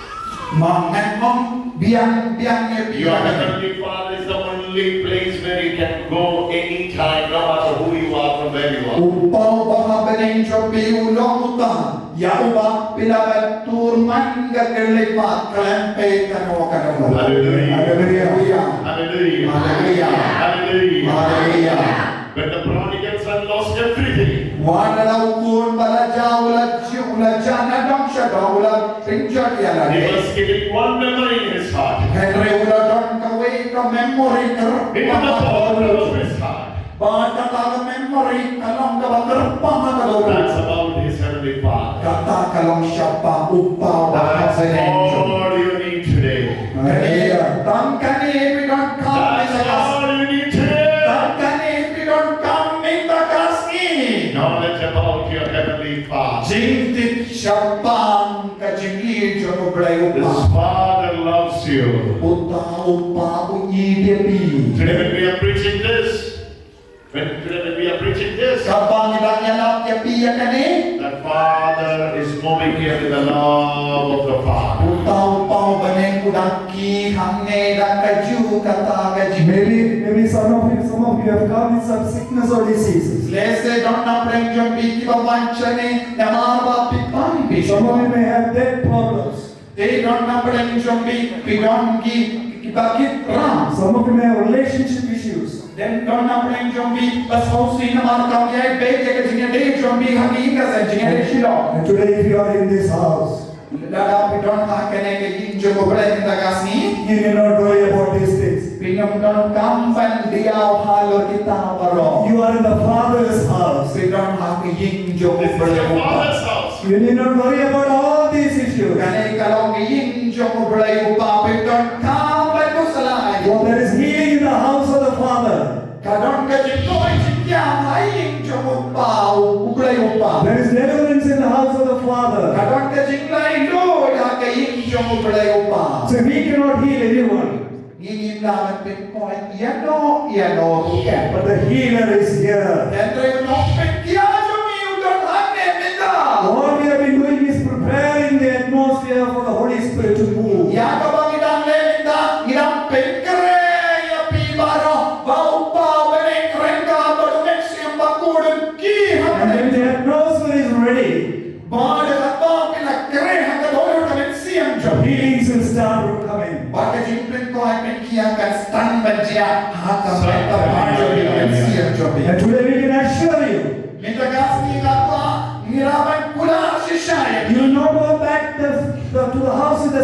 Ma ngan ong biang biang ïa phi. Your Heavenly Father is the only place where you can go anytime, no matter who you are, from where you are. U Kpa uba ha bneng jong phi u long uta ïa uba phi lah ban tur man ka khyllipmat khlem peit kano kano. Hallelujah. Hallelujah. Hallelujah. Hallelujah. Hallelujah. Hallelujah. When the prodigal son lost everything, wat la u khun ba la jah u la ju-, u la jah nadong shadong, u la pynjot ïa lade. He was keeping one memory in his heart. Hynrei u la don kawei ka memory kyrpang ha ka lynti jong u. Into the bottom of his heart. Bad kata ka memory ka long kaba kyrpang ha ka lynti jong u. That's about his Heavenly Father. Kata ka long shaphang U Kpa uba ha bneng jong ngi. That's all you need today. Hallelujah. Tang kane phi donkam mynta ka sngi. That's all you need today. Tang kane phi donkam mynta ka sngi. Knowledge about your Heavenly Father. Jingtip shaphang ka jingïeit jong U Blei U Kpa. This Father loves you. Uta U Kpa u ïeit ïa phi. Today when we are preaching this, When, when we are preaching this, katba ngi dang ïalap ïa phi ïa kane, that Father is moving here with the love of the Father. Uta U Kpa uba ha bneng u dang kiew hangne da kajuh kata ka jingïeit. Maybe, maybe some of you, some of you have come with some sickness or diseases. Lehse don na pdeng jong phi kiba wan shane namar ba phi pang bishar. Some of you may have debt problems. Te don na pdeng jong phi, phi don ki, kiba kit ram. Some of you may have relationship issues. Te don na pdeng jong phi ba sngewsih namar kam ïai beit ïa ka jingïadei jong phi ha ki ïing ka sem, jingïadei shilor. And today, if you are in this house, lada phi don ha kane ka ïing jong U Blei mynta ka sngi, you need not worry about these things. Phim donkam ban diaw halor kita baroh. You are in the Father's house. Phi don ha ka ïing jong U Blei. This is your Father's house. You need not worry about all these issues. Kane ka long ka ïing jong U Blei U Kpa, phim donkam ban khuslai. For there is healing in the house of the Father. Ka don ka jingkoit jingkhiah ha ïing jong U Kpa, U Blei U Kpa. There is deliverance in the house of the Father. Ka don ka jinglaitluid ha ka ïing jong U Blei U Kpa. So we cannot heal everyone. Ngi ngim lah ban pynkoit ïano ïano ruh. But the healer is here. Hynrei u nongpynkhiah jong ngi u don hangne mynta. What we have been doing is preparing the atmosphere for the Holy Spirit to move. Ïa kaba ngi dang leh mynta, ngi dang pynkhreh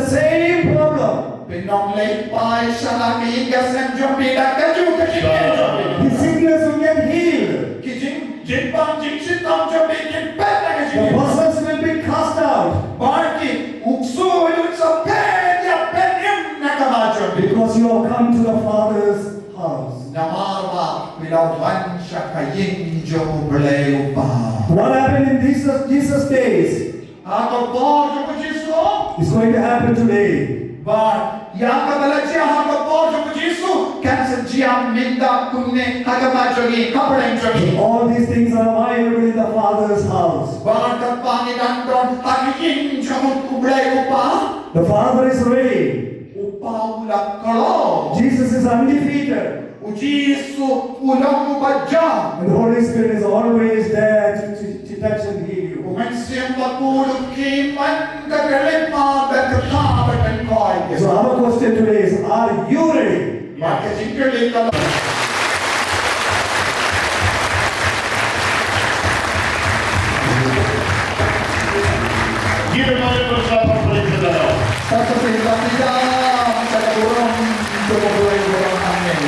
Same problem. Phin ym leit phai sha la ka ïing ka sem jong phi da kajuh ka jingeh jong phi. His sickness will get healed. Ki jing, jingbam jingshitom jong phi kin phet na ka jingim. The buzzards will be cast out. Bad ki uksu un sa phet ïa, phet im na ka mar jong phi. Because you have come to the Father's house. Namar ba phi la wan sha ka ïing jong U Blei U Kpa. What happened in Jesus, Jesus' days? Ha ka por jong u Jisu. It's going to happen today. Bad ïa kaba la jia ha ka por jong u Jisu kan sa jia mynta kumne ha ka mar jong ngi, ha pdeng jong ngi. All these things are available in the Father's house. Bad kaba ngi dang don ha ka ïing jong U Blei U Kpa. The Father is reigning. U Kpa u la kloi. Jesus is undefeated. U Jisu u long uba jam. And the Holy Spirit is always there to, to, to touch and heal you. U Mynsiem Bakhuid u kmen da ka lyngba bad ka bynta ban koi. So our question today is, are you ready? Bad ka jingkylli ka long. Give him a little clap of praise to the Lord. Sa shisien ba phi ïa, sa ka burom, sa ka burom, burom, amen.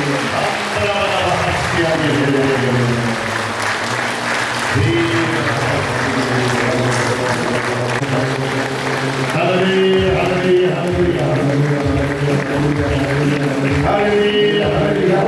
Hallelujah, hallelujah, hallelujah. Hallelujah, hallelujah.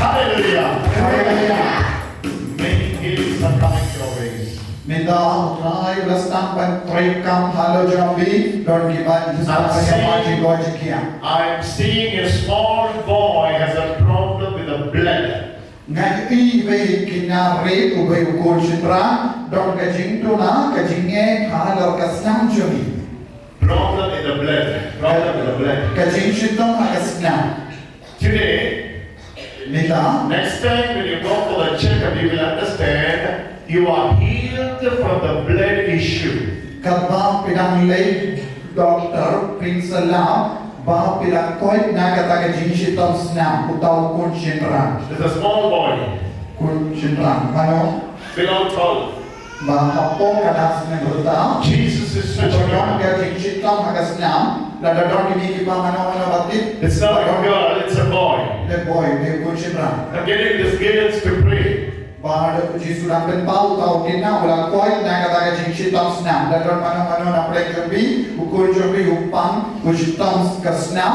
Hallelujah. Hallelujah. Many healings are coming your ways. Mynta U Trai u la sdang ban trei kam halor jong phi, don kiba, I'm seeing, I'm seeing a small boy has a problem with the bladder. Nga ïohi ba ki nang rit, uwei u khun shynrang don ka jingduna, ka jingeh halor ka snam jong i. Problem in the blood. Problem in the blood. Ka jingshitom ha ka snam. Today, mynta, next time when you go for the checkup, you will understand you are healed from the blood issue. Katba phi dang leit doctor, phin sa lap ba phi la koit na kata ka jingshitom snam, uta u khun shynrang. There's a small boy. Khun shynrang, mano? Below twelve. Ba hapoh ka da snem rta. Jesus is touching him. Uba don ka jingshitom ha ka snam. Lada don kine kiba mano mano ba tip. It's not a girl, it's a boy. Leh boy, leh khun shynrang. I'm getting this guidance to pray. Bad u Jisu u dang pynpaw uta u khynnah, u la koit na kata ka jingshitom snam. Lada don mano mano na pdeng jong phi, u khun jong phi u pang, u shitom ka snam,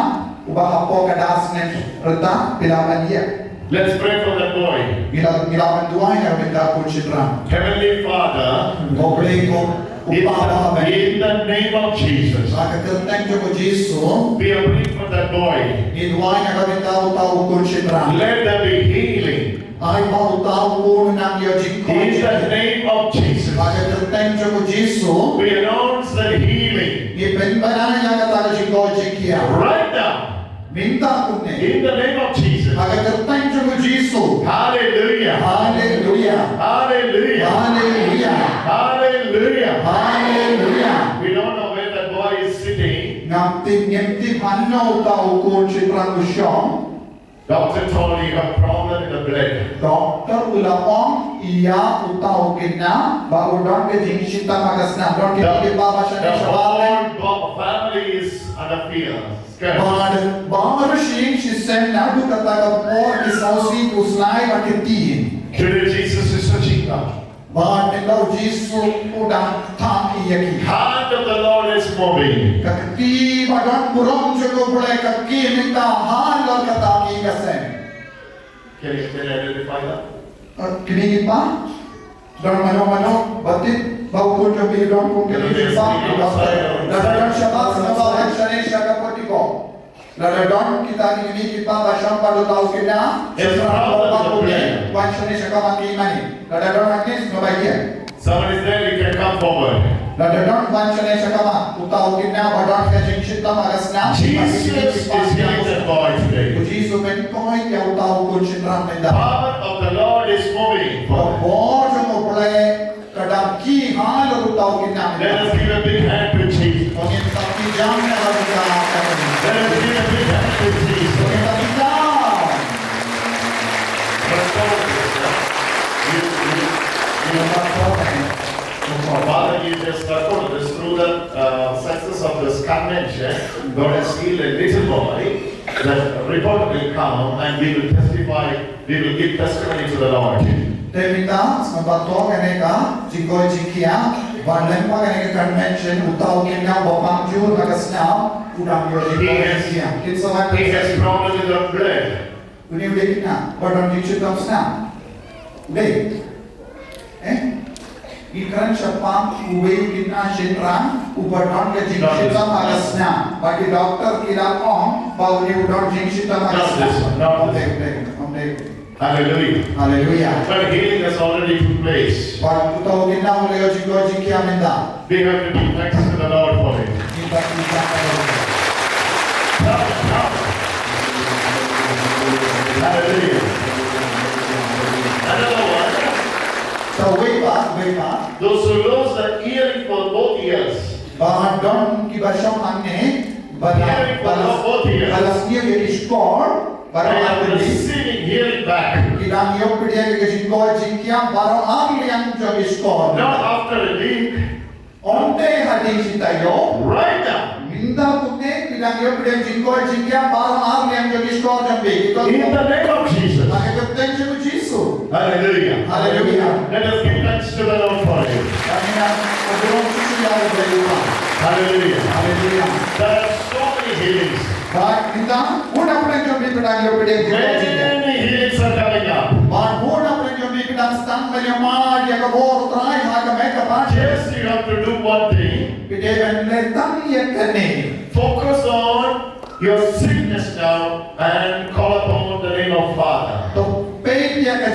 uba hapoh ka da snem rta, phi lah ban ïa. Let's pray for that boy. Ngi la, ngi la ban duwai na ka bynta u khun shynrang. Heavenly Father, ko Blei ko, u Kpa ba ha bneng. In the name of Jesus, ha ka kyrteng jong u Jisu, we are praying for that boy. Ngi duwai na ka bynta uta u khun shynrang. Let there be healing. Ai ba uta u khun un nang ïoh jingkoit. In the name of Jesus, ha ka kyrteng jong u Jisu, we announce that healing. Ngi pynbna ïa kata ka jingkoit jingkhiah. Right now. Mynta kumne. In the name of Jesus. Ha ka kyrteng jong u Jisu. Hallelujah. Hallelujah. Hallelujah. Hallelujah. Hallelujah. Hallelujah. We don't know where that boy is sitting. Ngam tip, ngim tip hano uta u khun shynrang u shong. Doctor told you have problem in the blood. Doctor u la ong ïa uta u khynnah ba u don ka jingshitom ha ka snam. Don kine ki ba ba shane shabar. The whole bo-, family is under fear. Bad baroh shi ïing shi sem naduh kata ka por ki sawsih ki usnai bad ki ktien. Today Jesus is touching them. Bad mynta u Jisu u dang thang ïa ki. Hand of the Lord is moving. Ka kti ba don burom jong U Blei ka kiew mynta halor kata ki ka sem. Can you, can you identify that? Eh, kine ki ba don mano mano ba tip ba u khun jong phi don kum kine ki ba. Lada don shabar sngewbha wan shane sha ka portico. Lada don kita kine ki ba ba shong bad uta u khynnah. Yes, shynrang, problem ba u khynnah, wan shane sha ka mat ki mane. Lada don hangne sngewbha ïa. Someone is there, you can come forward. Lada don wan shane sha ka mat, uta u khynnah ba don ka jingshitom ha ka snam. Jesus is healing that boy today. U Jisu un koit ïa uta u khun shynrang mynta. Power of the Lord is moving. Ka bor jong U Blei ka dang kiew halor uta u khynnah mynta. Let us give a big hand to Jesus. To ngin sa pynjam ïa uta u khynnah. Let us give a big hand to Jesus. To ngin sa pynjam. But so, you, you, you, Father, you just, uh, put this through the, uh, success of this convention. God has healed a little boy. The report will come and we will testify, we will give testimony to the Lord. Te mynta, sngewbha to kane ka jingkoit jingkhiah, ban lem bad kane ka convention, uta u khynnah uba pang jur ha ka snam, u dang ïoh jingkoit jingkhiah. He has, he has problem with the blood. Une u dei u khynnah ba don jingshitom snam. U dei. Eh? Ngi kren shaphang uwei u khynnah shynrang uba don ka jingshitom ha ka snam. Bad ki doktor ki la ong ba une u don jingshitom ha ka snam. Not this one, not this one. Ym dei, ym dei, ym dei. Hallelujah. Hallelujah. But healing has already took place. Bad uta u khynnah u la ïoh jingkoit jingkhiah mynta. We have to give thanks to the Lord for it. Ngi dei ban khublei ïa U Blei. Come, come. Hallelujah. Another one. Sa uwei pat, uwei pat. Those who lost the hearing for both ears. Ba don kiba shong hangne, ba la, hearing for ba la, both ears. Ba la sniew ïa ki shkor. Baroh ar tylli. They are receiving healing back. Ki dang ïoh pdiang ïa ka jingkoit jingkhiah baroh ar liang jong ki shkor. Not after a week. Ym dei hadien shi taïew. Right now. Mynta kumne ki dang ïoh pdiang jingkoit jingkhiah baroh ar liang jong ki shkor jong ki. In the name of Jesus. Ha ka kyrteng jong u Jisu. Hallelujah. Hallelujah. Let us give thanks to the Lord for it. Ngin ïa kyrkhu ïa U Blei. Hallelujah. Hallelujah. There are so many healings. Bad mynta, bun na pdeng jong phi phi dang ïoh pdiang jingkoit jingkhiah. Many healings are coming up. Bad bun na pdeng jong phi phi dang sdang ban ïa mad ïa ka bor U Trai ha ka met ka phad. Just you have to do one thing. Phi dei ban leh tang ïa kane. Focus on your sickness now and call upon the name of Father. To peit ïa ka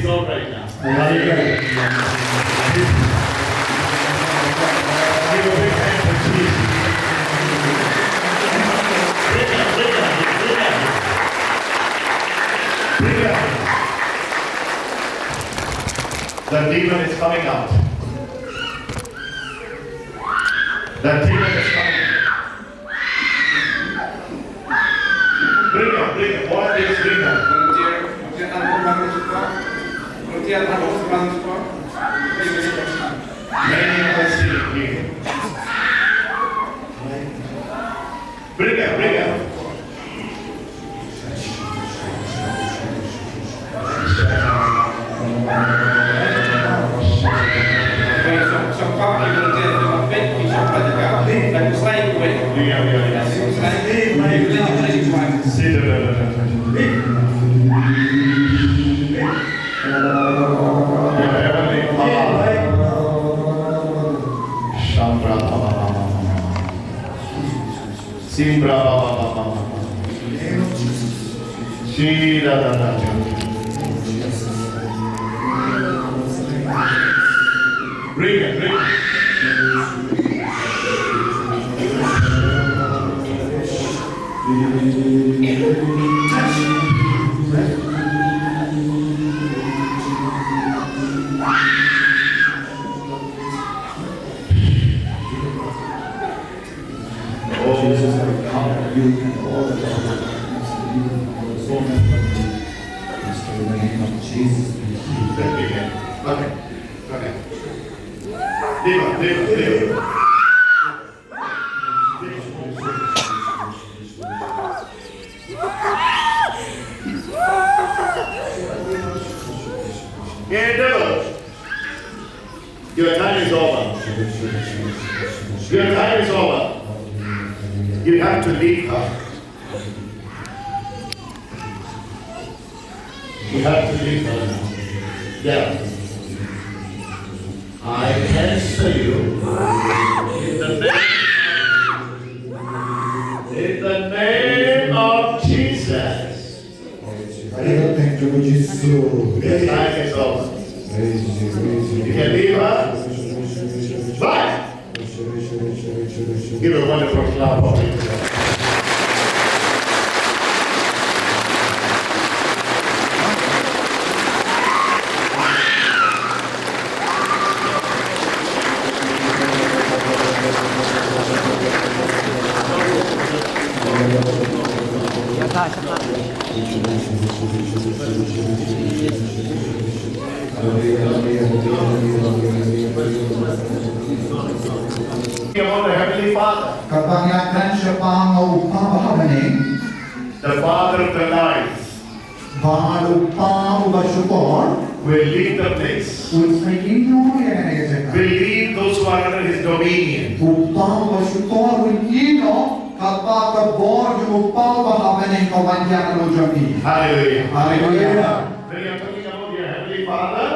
He's all right now. Hallelujah. Give a big hand for Jesus. Bring it, bring it, bring it. Bring it. The demon is coming out. The demon is coming. Bring her, bring her. All things, bring her. Volunteer, volunteer, volunteer, volunteer. Many of us here, bring her. Bring her, bring her. Simbra ba ba ba ba ba. Shi da da da da. Bring it, bring it. Oh, Jesus, I come to you and all the so many. In the name of Jesus, we pray. Okay, okay. Deliver, deliver, deliver. Yeah, devil. Your time is over. Your time is over. You have to leave her. You have to leave her now. Yeah. I cancel you. In the name, in the name of Jesus. Ayo, thank you, Jesus. Yes, I can go. Praise you, praise you. You can leave her. Bye. Give a wonderful clap of it. About the Heavenly Father. Katba ngi la kren shaphang u Kpa ba ha bneng. The Father of the lights. Bad u Kpa uba shukor. Will leave the place. Un sa ïehnoh ïa kane ka jaka. Will leave those who are under his dominion. U Kpa uba shukor un ïehnoh, katba ka bor jong u Kpa uba ha bneng ka wan ïa ka long jong ngi. Hallelujah. Hallelujah. When you are talking about your Heavenly Father,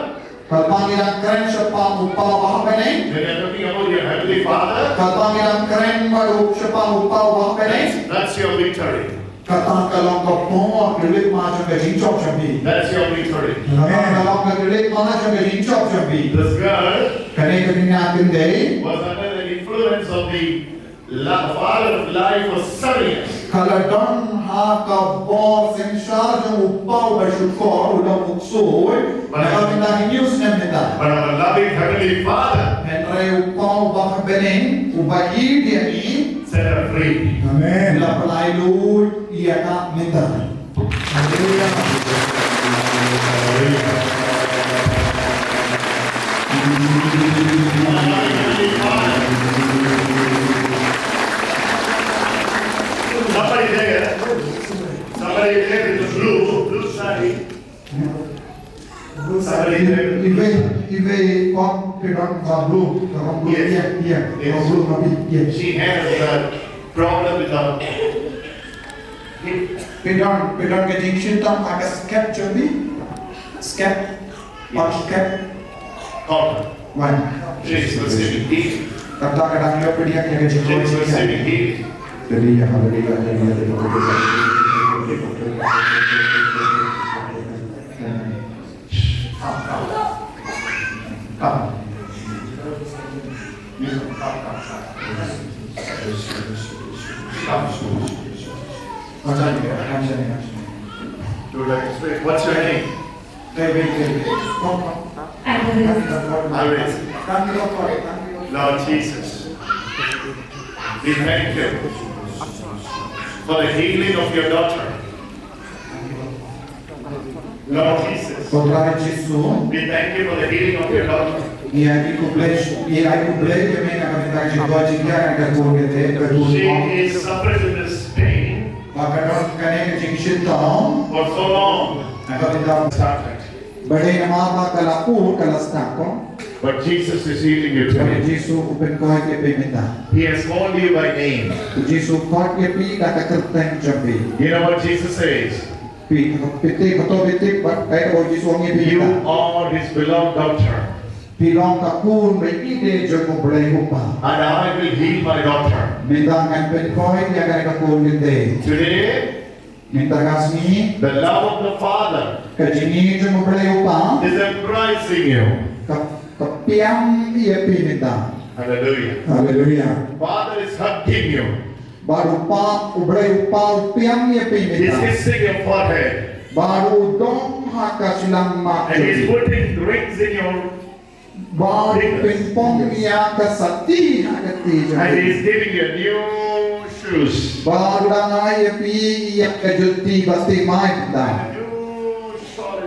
katba ngi dang kren shaphang u Kpa uba ha bneng. When you are talking about your Heavenly Father, katba ngi dang kren bad u shaphang u Kpa uba ha bneng. That's, that's your victory. Kata ka long ka bor, ka leit ma jong ka jingjop jong phi. That's your victory. Kata ka long ka leit ma jong ka jingjop jong phi. This girl, kane ka khynnah kynthei, was under the influence of the la-, father of lies for seven years. Ka la don ha ka bor synshar jong u Kpa uba shukor, u long u ksuid. But na ka bynta hynñiew snem mynta. But our loving Heavenly Father, hynrei u Kpa uba ha bneng, uba ïeit ïa ngi, set her free. Amen. U la pynlait lut ïa ka mynta. Hallelujah. Somebody there, somebody there with the blue, blue sari. Somebody there. Iwei, iwei, kong pyrshang ba blue, kong blue, yes, yeah, yeah, yes, kong blue, kong blue, yeah. She has a problem with her hip. Pyndonkam, pyndonkam ka jingshitom ha ka skep jong phi. Skep. Yes. Skep. Wan. She is receiving healing. Kata ka dang ïoh pynïap ïa ka jingkhuslai. She is receiving healing. Haleluya, haleluya, haleluya. Come, come. Come. You come, come, come. Come. Do like this. Wait, what's your name? Wait, wait, wait, wait. Come, come. Iris. Come, come, come. Lord Jesus. We thank you for the healing of your daughter. Lord Jesus, Ko Trai Jisu, we thank you for the healing of your daughter. Ngi ai khublei, ngi ai khublei ïa me na ka bynta ka jinghiar jong ka khun kane, ka khun. She is suffering with this pain. Ba ka don kane ka jingshitom for so long. Na ka bynta. Started. Ba dei namar ba ka la ur ka la start ko. But Jesus is healing you today. Bad u Jisu u pynkhuid ïa phi mynta. He has called you by name. U Jisu u khot ïa phi da ka kyrteng jong phi. You know what Jesus says? Phi, phi tip, phi tip, phi tip ba kaei kaba u Jisu u ong ïa phi mynta. You are his beloved daughter. Phi long ka khun ba ïeit jong U Blei U Kpa. And I will heal my daughter. Mynta ngan pynkhuid ïa kane ka khun kynthei. Today, Mynta ka sngi, the love of the Father, ka jingïeit jong U Blei U Kpa, is embracing you. Ka, ka pynïap ïa phi mynta. Hallelujah. Hallelujah. Father is hugging you. Bad U Kpa, U Blei U Kpa u pynïap ïa phi mynta. He's kissing your forehead. Bad u dong ha ka shyllangmat. And he's putting rings in your Bad u pynpong ïa ka sati ha ka kti jong phi. And he's giving you new shoes. Bad u dang ai ïa phi ïa ka juti ba thymmai mynta. New shawl.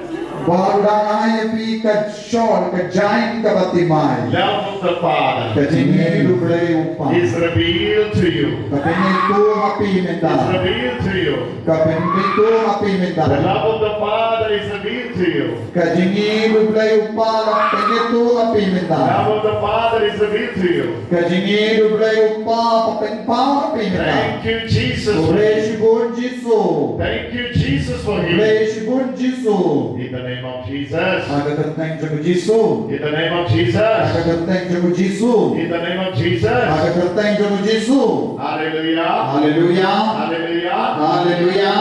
Bad u dang ai ïa phi ka shawl, ka jain kaba thymmai. Love of the Father. Ka jingïeit U Blei U Kpa. Is revealed to you. Ka pynbeit ha phi mynta. Is revealed to you. Ka pynbeit ha phi mynta. The love of the Father is revealed to you. Ka jingïeit U Blei U Kpa la pynbeit ha phi mynta. Love of the Father is revealed to you. Ka jingïeit U Blei U Kpa la pynpaw ha phi mynta. Thank you, Jesus. Khublei shibun Jisu. Thank you, Jesus, for healing. Khublei shibun Jisu. In the name of Jesus. Ha ka kyrteng jong u Jisu. In the name of Jesus. Ha ka kyrteng jong u Jisu. In the name of Jesus. Ha ka kyrteng jong u Jisu. Hallelujah. Hallelujah. Hallelujah. Hallelujah.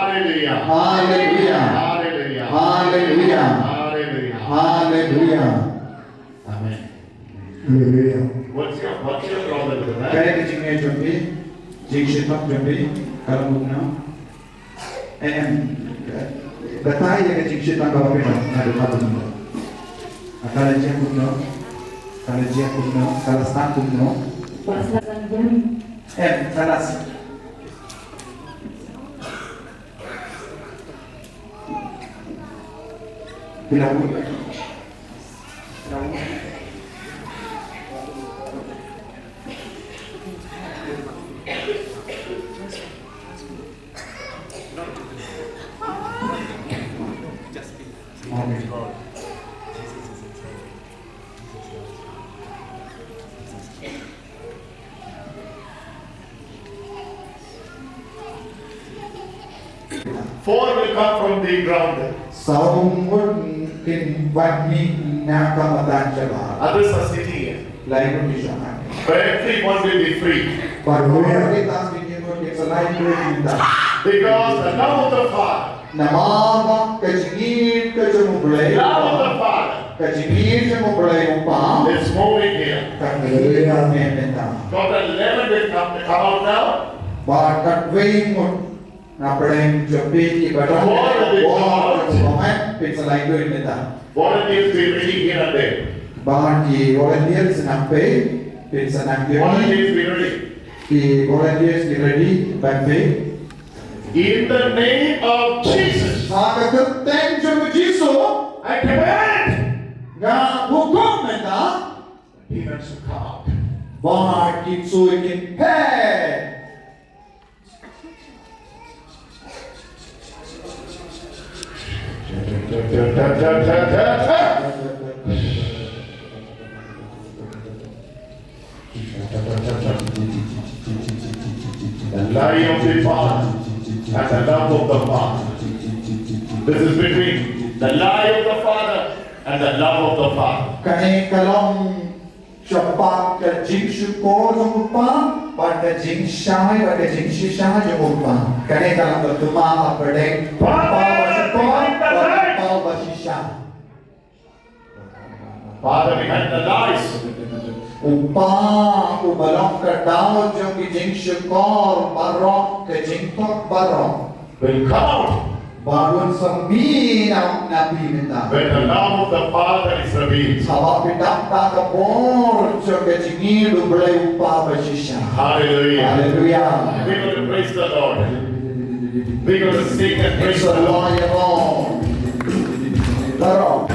Hallelujah. Hallelujah. Hallelujah. Hallelujah. Hallelujah. Hallelujah. Amen. Hallelujah. What's your, what's your problem with that? Kaei ka jingeh jong phi? Jingshitom jong phi ka long kumno? Em, batai ïa ka jingshitom kaba phi long naduh mynta. Ka la jia kumno? Ka la jia kumno? Ka la sdang kumno? Em, ka la s- Phi la wut. Phi la wut. Amen. Four will come from the ground. Saw ngut kin wan na ka madan jaba. Others are sitting here. Lai ngut ki shong hangne. But everyone will be free. Bad hooid kita ki ngut ki sa lai ngut kita. Because the love of the Father. Namar ba ka jingïeit ka jong U Blei. Love of the Father. Ka jingïeit jong U Blei U Kpa. It's moving here. Ka ïeit mynta. Total eleven will come, come out now. Bad katwei ngut na pdeng jong phi kiba dang. Four will come out. Phin sa lai ngut mynta. Volunteers be ready here and there. Bad ki volunteers nang peit, phin sa nang peit. Volunteers be ready. Ki volunteers ki ready ban peit. In the name of Jesus. Ha ka kyrteng jong u Jisu. I command. Nga hukum mynta. Demons to come out. Ba ki ksuid kin phet. The light of the Father and the love of the Father. This is between the light of the Father and the love of the Father. Kane ka long shaphang ka jingshukor jong u Kpa bad ka jingshai bad ka jingshisha jong u Kpa. Kane ka long ka tuma hapdeng u Kpa uba shukor bad u Kpa uba shisha. Father behind the lies. U Kpa uba long ka daw jong ki jingshukor baroh, ka jingthok baroh. Will come out. Ba un sa mih na, na phi mynta. When the love of the Father is revealed. Haba phi dap da ka bor jong ka jingïeit U Blei U Kpa ba shisha. Hallelujah. Hallelujah. We're going to praise the Lord. We're going to sing and praise the Lord. Lord.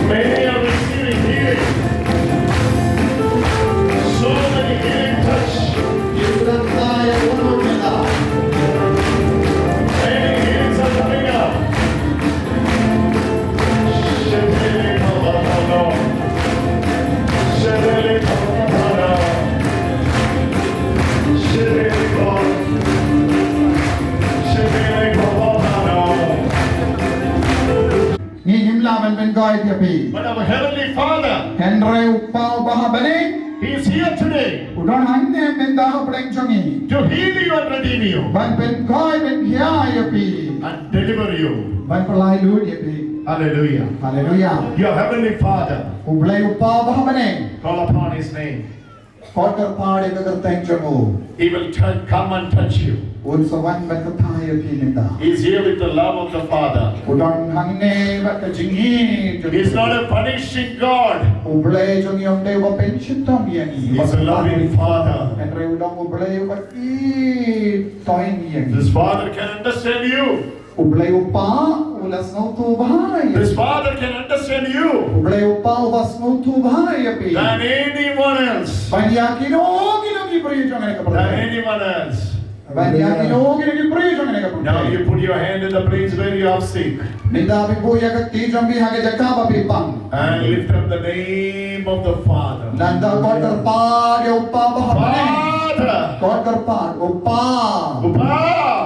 Many are receiving healing. So many healing touch. Many healings are coming up. Ngi ngim lah ban pynkhiah ïa phi. But our Heavenly Father, hynrei U Kpa uba ha bneng, He is here today, u don hangne mynta hapdeng jong ngi, to heal you and redeem you, ban pynkhiah, ban pynkhiah ïa phi, and deliver you, ban pynlait lut ïa phi. Hallelujah. Hallelujah. Your Heavenly Father, U Blei U Kpa uba ha bneng, call upon His name. Khot kyrpad ïa ka kyrteng jong u. He will turn, come and touch you. Un sa wan ban kyrpad ïa phi mynta. He is here with the love of the Father. U don hangne bad ka jingïeit jong u. He is not a punishing God. U Blei jong ngi um dei uba pynshitom ïa ngi. He is a loving Father. Hynrei u long U Blei uba ithuh ïa ngi. This Father can understand you. U Blei U Kpa u la sngewthuh bha ïa phi. This Father can understand you. U Blei U Kpa uba sngewthuh bha ïa phi. Than anyone else. Ban ïa kino kino ki briew jong kane ka pyrthei. Than anyone else. Ban ïa kino kino ki briew jong kane ka pyrthei. Now you put your hand in the place where you are sick. Mynta phi buh ïa ka kti jong phi ha ka jaka ba phi pang. And lift up the name of the Father. Nangta khot kyrpad ïa U Kpa ba ha bneng. Father. Khot kyrpad, U Kpa. U Kpa.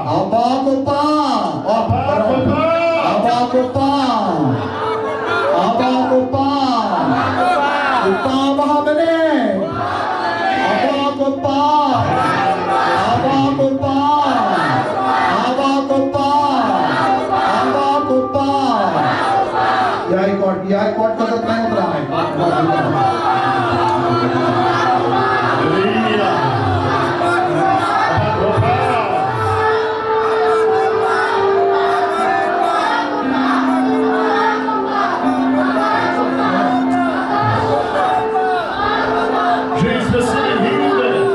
Abba Kpa. Abba Kpa. Abba Kpa. Abba Kpa. U Kpa ba ha bneng. Abba Kpa. Abba Kpa. Abba Kpa. Abba Kpa. Ïai khot, ïai khot ka kyrteng U Trai. Hallelujah. Jesus, heal them.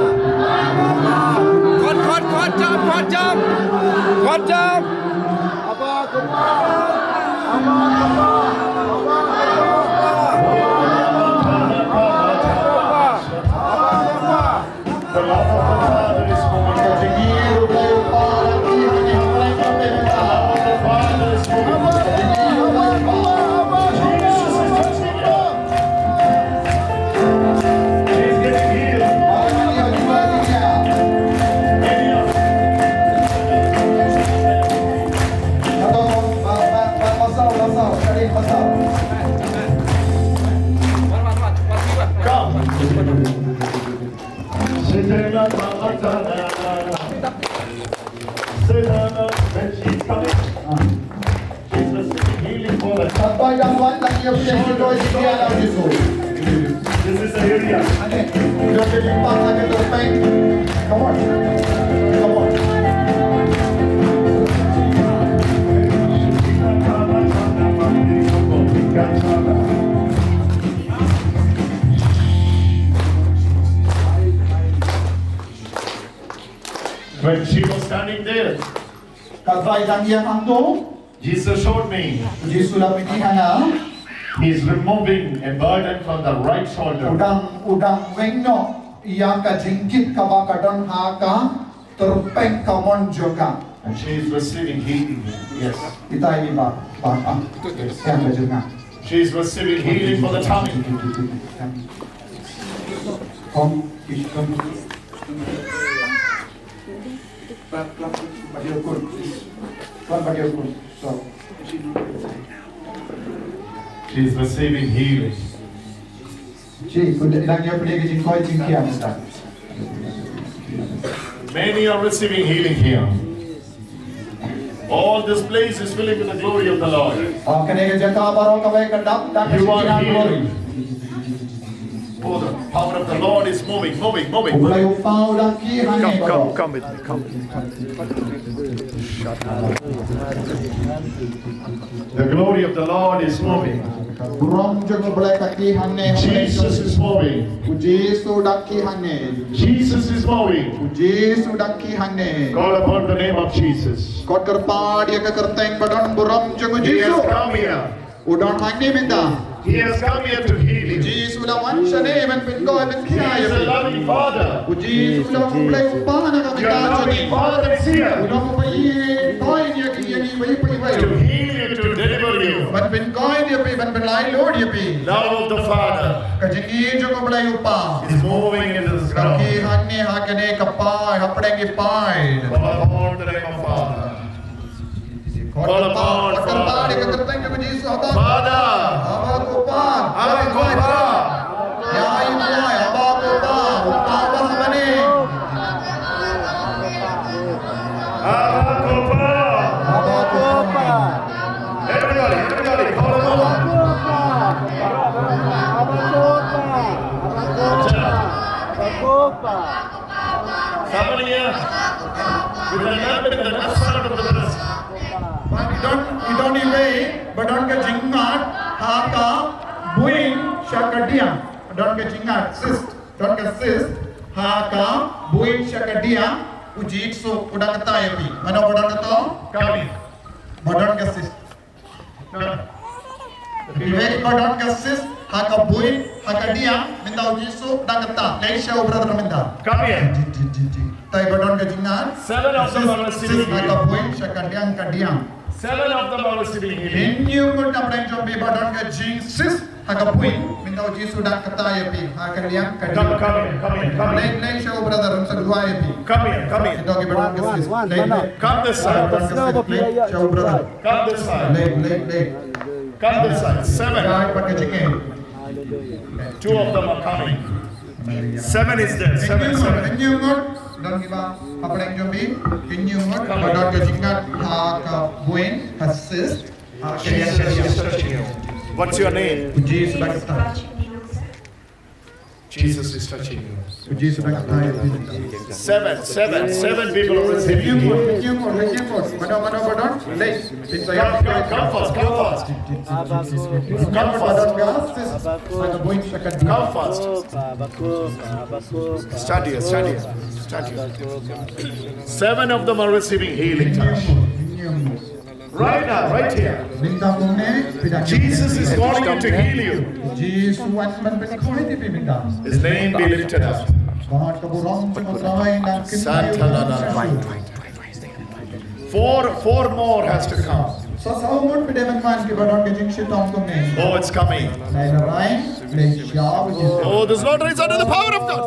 Khot, khot, khot jam, khot jam. Khot jam. This is the area. Come on. Come on. When she was standing there, katba i dang ïeng hangto, Jesus showed me, u Jisu u la pyni ha nga, He is removing a burden from the right shoulder. U dang, u dang weng noh ïa ka jingkit kaba ka don ha ka tyrpeng kamon jong ka. And she is receiving healing. Yes. Ita i ba, ba, ah. Yes. Ïa ka jingkit. She is receiving healing for the tummy. Kom, kom. She is receiving healing. Many are receiving healing here. All this place is filling with the glory of the Lord. Oh, kane ka jaka baroh kawei ka dap da ka jingkyrkhu. Oh, the power of the Lord is moving, moving, moving. Come, come, come with me, come with me. The glory of the Lord is moving. Burom jong U Blei ka kti hangne. Jesus is moving. U Jisu u dang kti hangne. Jesus is moving. U Jisu u dang kti hangne. Call upon the name of Jesus. Khot kyrpad ïa ka kyrteng ba don burom jong U Jisu. He has come here. U don hangne mynta. He has come here to heal you. U Jisu u la wan shane ban pynkhuid ban khia ïa phi. He is a loving Father. U Jisu u long U Blei u Kpa na ka bynta jong ngi. Your loving Father is here. U long uba ïeit ïa ngi, ïa ngi, ïa ngi, ïa ngi. To heal you, to deliver you. Ban pynkhuid ïa phi, ban pynlait luid ïa phi. Love of the Father. Ka jingïeit jong U Blei u Kpa. Is moving into this ground. Ka kti hangne ha kane ka paid, hapdeng ki paid. Call upon the name of Father. Call upon Father. Khot kyrpad ïa ka kyrteng jong U Jisu, Abba. Father. Abba ko Pa. Abba ko Pa. Ïa i Blei, Abba ko Pa. U Kpa uba ha bneng. Abba ko Pa. Abba ko Pa. Everybody, everybody, call upon. Abba ko Pa. Abba ko Pa. Abba ko Pa. Somebody here with the lamp in the left side of the breast. Bad i don, i don iwei ba don ka jingngad ha ka buin sha ka diang. Don ka jingngad, cyst, don ka cyst ha ka buin sha ka diang. U Jisu u dang kata ïa phi. Mano ba don kato? Kami. Ba don ka cyst. Iwei ba don ka cyst ha ka buin, ha ka diang, mynta U Jisu u dang kata. Leit sha u brother mynta. Come here. Ji, ji, ji, ji. Itai ba don ka jingngad. Seven of them are receiving healing. Cyst ha ka buin, sha ka diang, ka diang. Seven of them are receiving healing. Hynñiew ngut na pdeng jong phi ba don ka jing cyst ha ka buin, mynta U Jisu u dang kata ïa phi, ha ka diang, ka diang. Come, come here, come here, come here. Leit, leit sha u brother, un sa duwai ïa phi. Come here, come here. Ïa ki ba don ka cyst. Leit, leit. Come this side. Leit sha u brother. Come this side. Leit, leit, leit. Come this side. Seven. Two of them are coming. Seven is there. Seven, seven. Hynñiew ngut, hynñiew ngut. Don kiba hapdeng jong phi. Hynñiew ngut. Ba don ka jingngad ha ka buin, ha cyst. Jesus is touching you. What's your name? Jesus is touching you. Jesus is touching you. Seven, seven, seven people are receiving healing. Come, come, come fast, come fast. Come fast. Come fast. Stand here, stand here, stand here. Seven of them are receiving healing touch. Right now, right here. Mynta kumne, phi dang. Jesus is calling you to heal you. Jisu u wan ban pynkhuid ïa phi mynta. His name be lifted up. Bad ka burom jong U Trai nang kyntiew. Four, four more has to come. Sa saw ngut phi dei ban man kiba don ka jingshitom kumne. Oh, it's coming. Lai la rai, lai sha u Jisu. Oh, this lottery is under the power of God.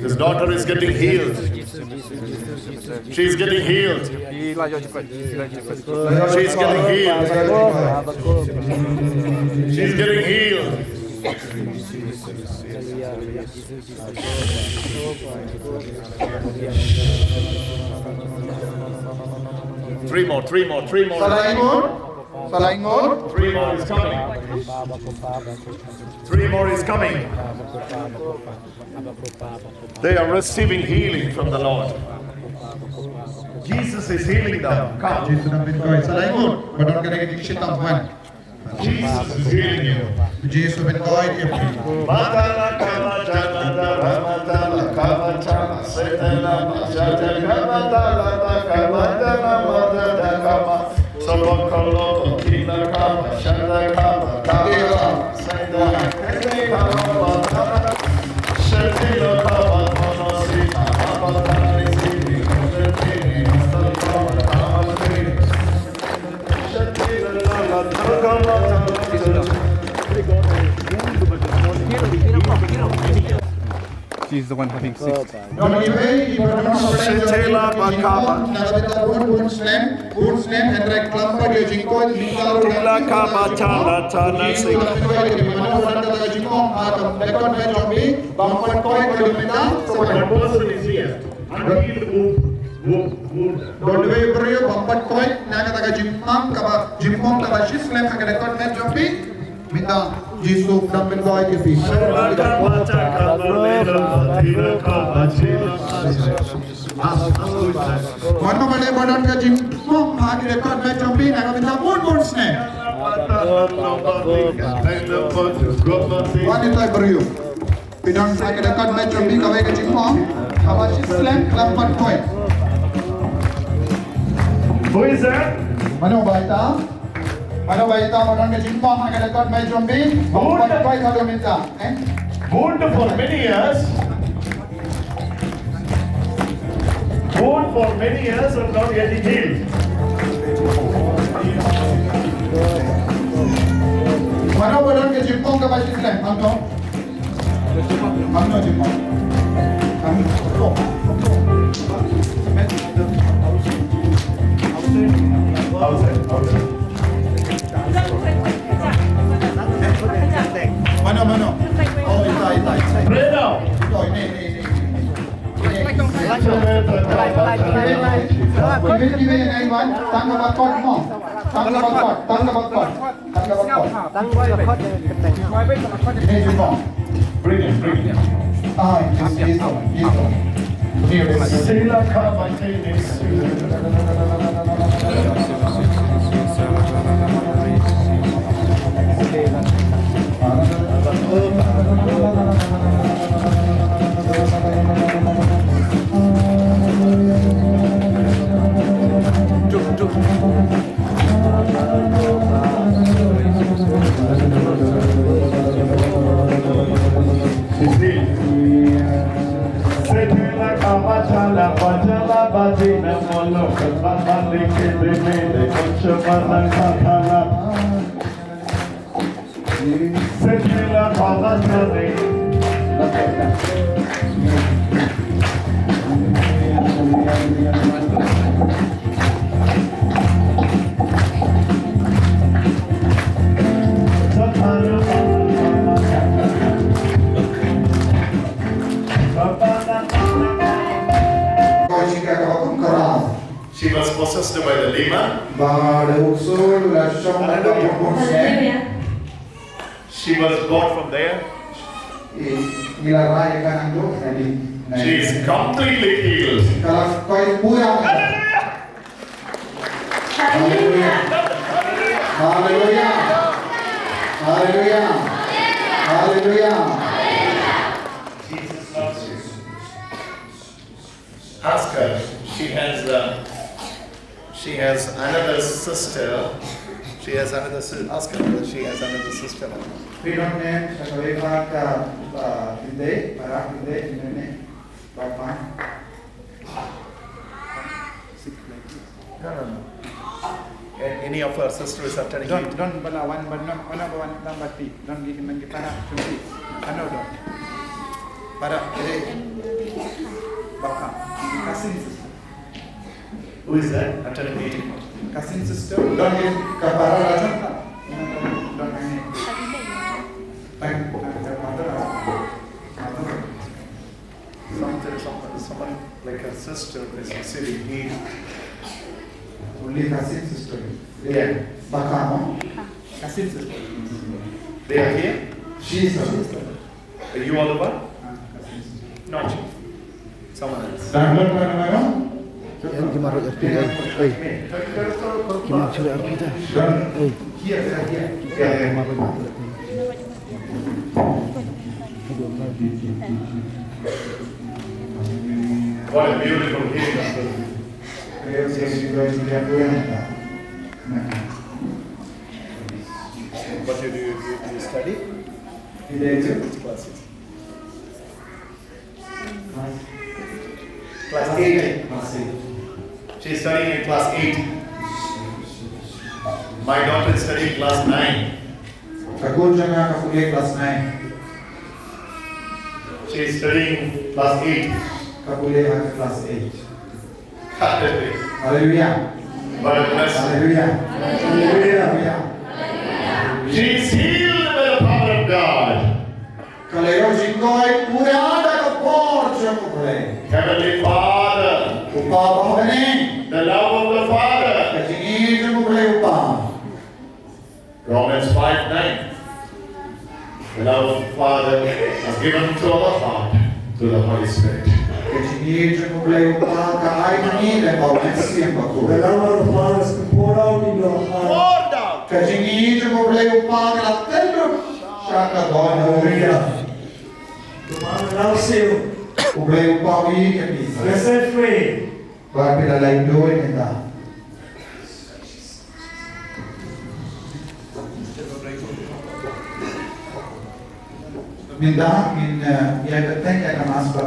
This daughter is getting healed. She's getting healed. She's getting healed. She's getting healed. Three more, three more, three more. Sa lai ngut. Three more is coming. Three more is coming. They are receiving healing from the Lord. Jesus is healing them. Come. Jisu dang pynkhiah. Sa laingut ba don kane ka jingshitom, wan. Jesus is healing you. Jisu pynkhiah ïa phi. Matala kama jana dara matala kama jana setela majata kama dala kama dana matata kama. She's the one having sex. Shetela bakaba. Shetela kaba tala tala se. One person is here. Unhealed wound, wound, wound. Don wei briew bym pat koit na kata ka jingmong kaba, jingmong kaba shislem ha ka record met jong phi. Mynta Jisu dang pynkhiah ïa phi. Mano ba dei ba don ka jingmong ha ka record met jong phi, na ka bynta bun bun snem. Wan ïa tai briew. Phi don ha ka record met jong phi kawei ka jingmong kaba shislem khlem pat koit. Who is that? Mano ba ïa tai? Mano ba ïa tai ba don ka jingmong ha ka record met jong phi? Bym pat koit haduh mynta, eh? Wound for many years. Wound for many years and not getting healed. Mano ba don ka jingmong kaba shislem, mano? Mano, mano? Oh, ita, ita, ita. Pray now. Ito, ini, ini, ini. Ini, ini, ini. Tang ka ba kot mo. Tang ka ba kot, tang ka ba kot. Tang ka ba kot. Tang ka ba kot. Ini jumpa. Bring it, bring it. Ah, yes, yes, yes. Here it is. Sila ka ba. She was possessed by the demon. Ba la usul la shong. Hallelujah. She was brought from there. She is completely healed. Hallelujah. Hallelujah. Hallelujah. Hallelujah. Jesus loves you. Ask her. She has, uh, she has another sister. She has another sister. Ask her whether she has another sister. Phi don ne sa kawei pat ka, uh, khyndai, para khyndai, khyndai ne, ba pan. No, no, no. A-, any of her sisters are telling me. Don, don ba la wan, ba don, ba la wan, don ba ti, don ki, ki para, ki. Ano don. Para, eh. Baka, cousin sister. Who is that? Are telling me. Cousin sister. Don ki, ka para la don. Don ni. Tang, tang ka para. Mother. Something, someone, someone like her sister is receiving healing. Only her sister. Yeah. Baka mo? Cousin sister. They are here? She is the sister. Are you all the one? No. Someone else. Dang dang dang dang. Yan ki marwei arpita. Ei. Ki marwei arpita. Ei. Here, here, here. Here, here. What a beautiful healing. What you do, you, you study? Which classes? Class eight. Class eight. She's studying in class eight. My daughter is studying class nine. Ka khun jong nga ka pule class nine. She is studying class eight. Ka pule ha ka class eight. Hallelujah. Hallelujah. What a blessing. Hallelujah. Hallelujah. She is healed by the power of God. Ka la ïoh jingkoit pura da ka bor jong U Blei. Heavenly Father. U Kpa ba ha bneng. The love of the Father. Ka jingïeit jong U Blei U Kpa. Romans five nine. The love of the Father has given to our heart through the Holy Spirit. Ka jingïeit jong U Blei U Kpa ka ai ha ngi da ka Mynsiem Bakhuid. The love of the Father is poured out in your heart. Poured out. Ka jingïeit jong U Blei U Kpa ka la tynrup sha ka dohnud. Hallelujah. The Father loves you. U Blei U Kpa u ïeit ïa phi. You're set free. Ba phi la lait duh mynta. Mynta ngin, eh, ïa ka teng ïa ka Mass ba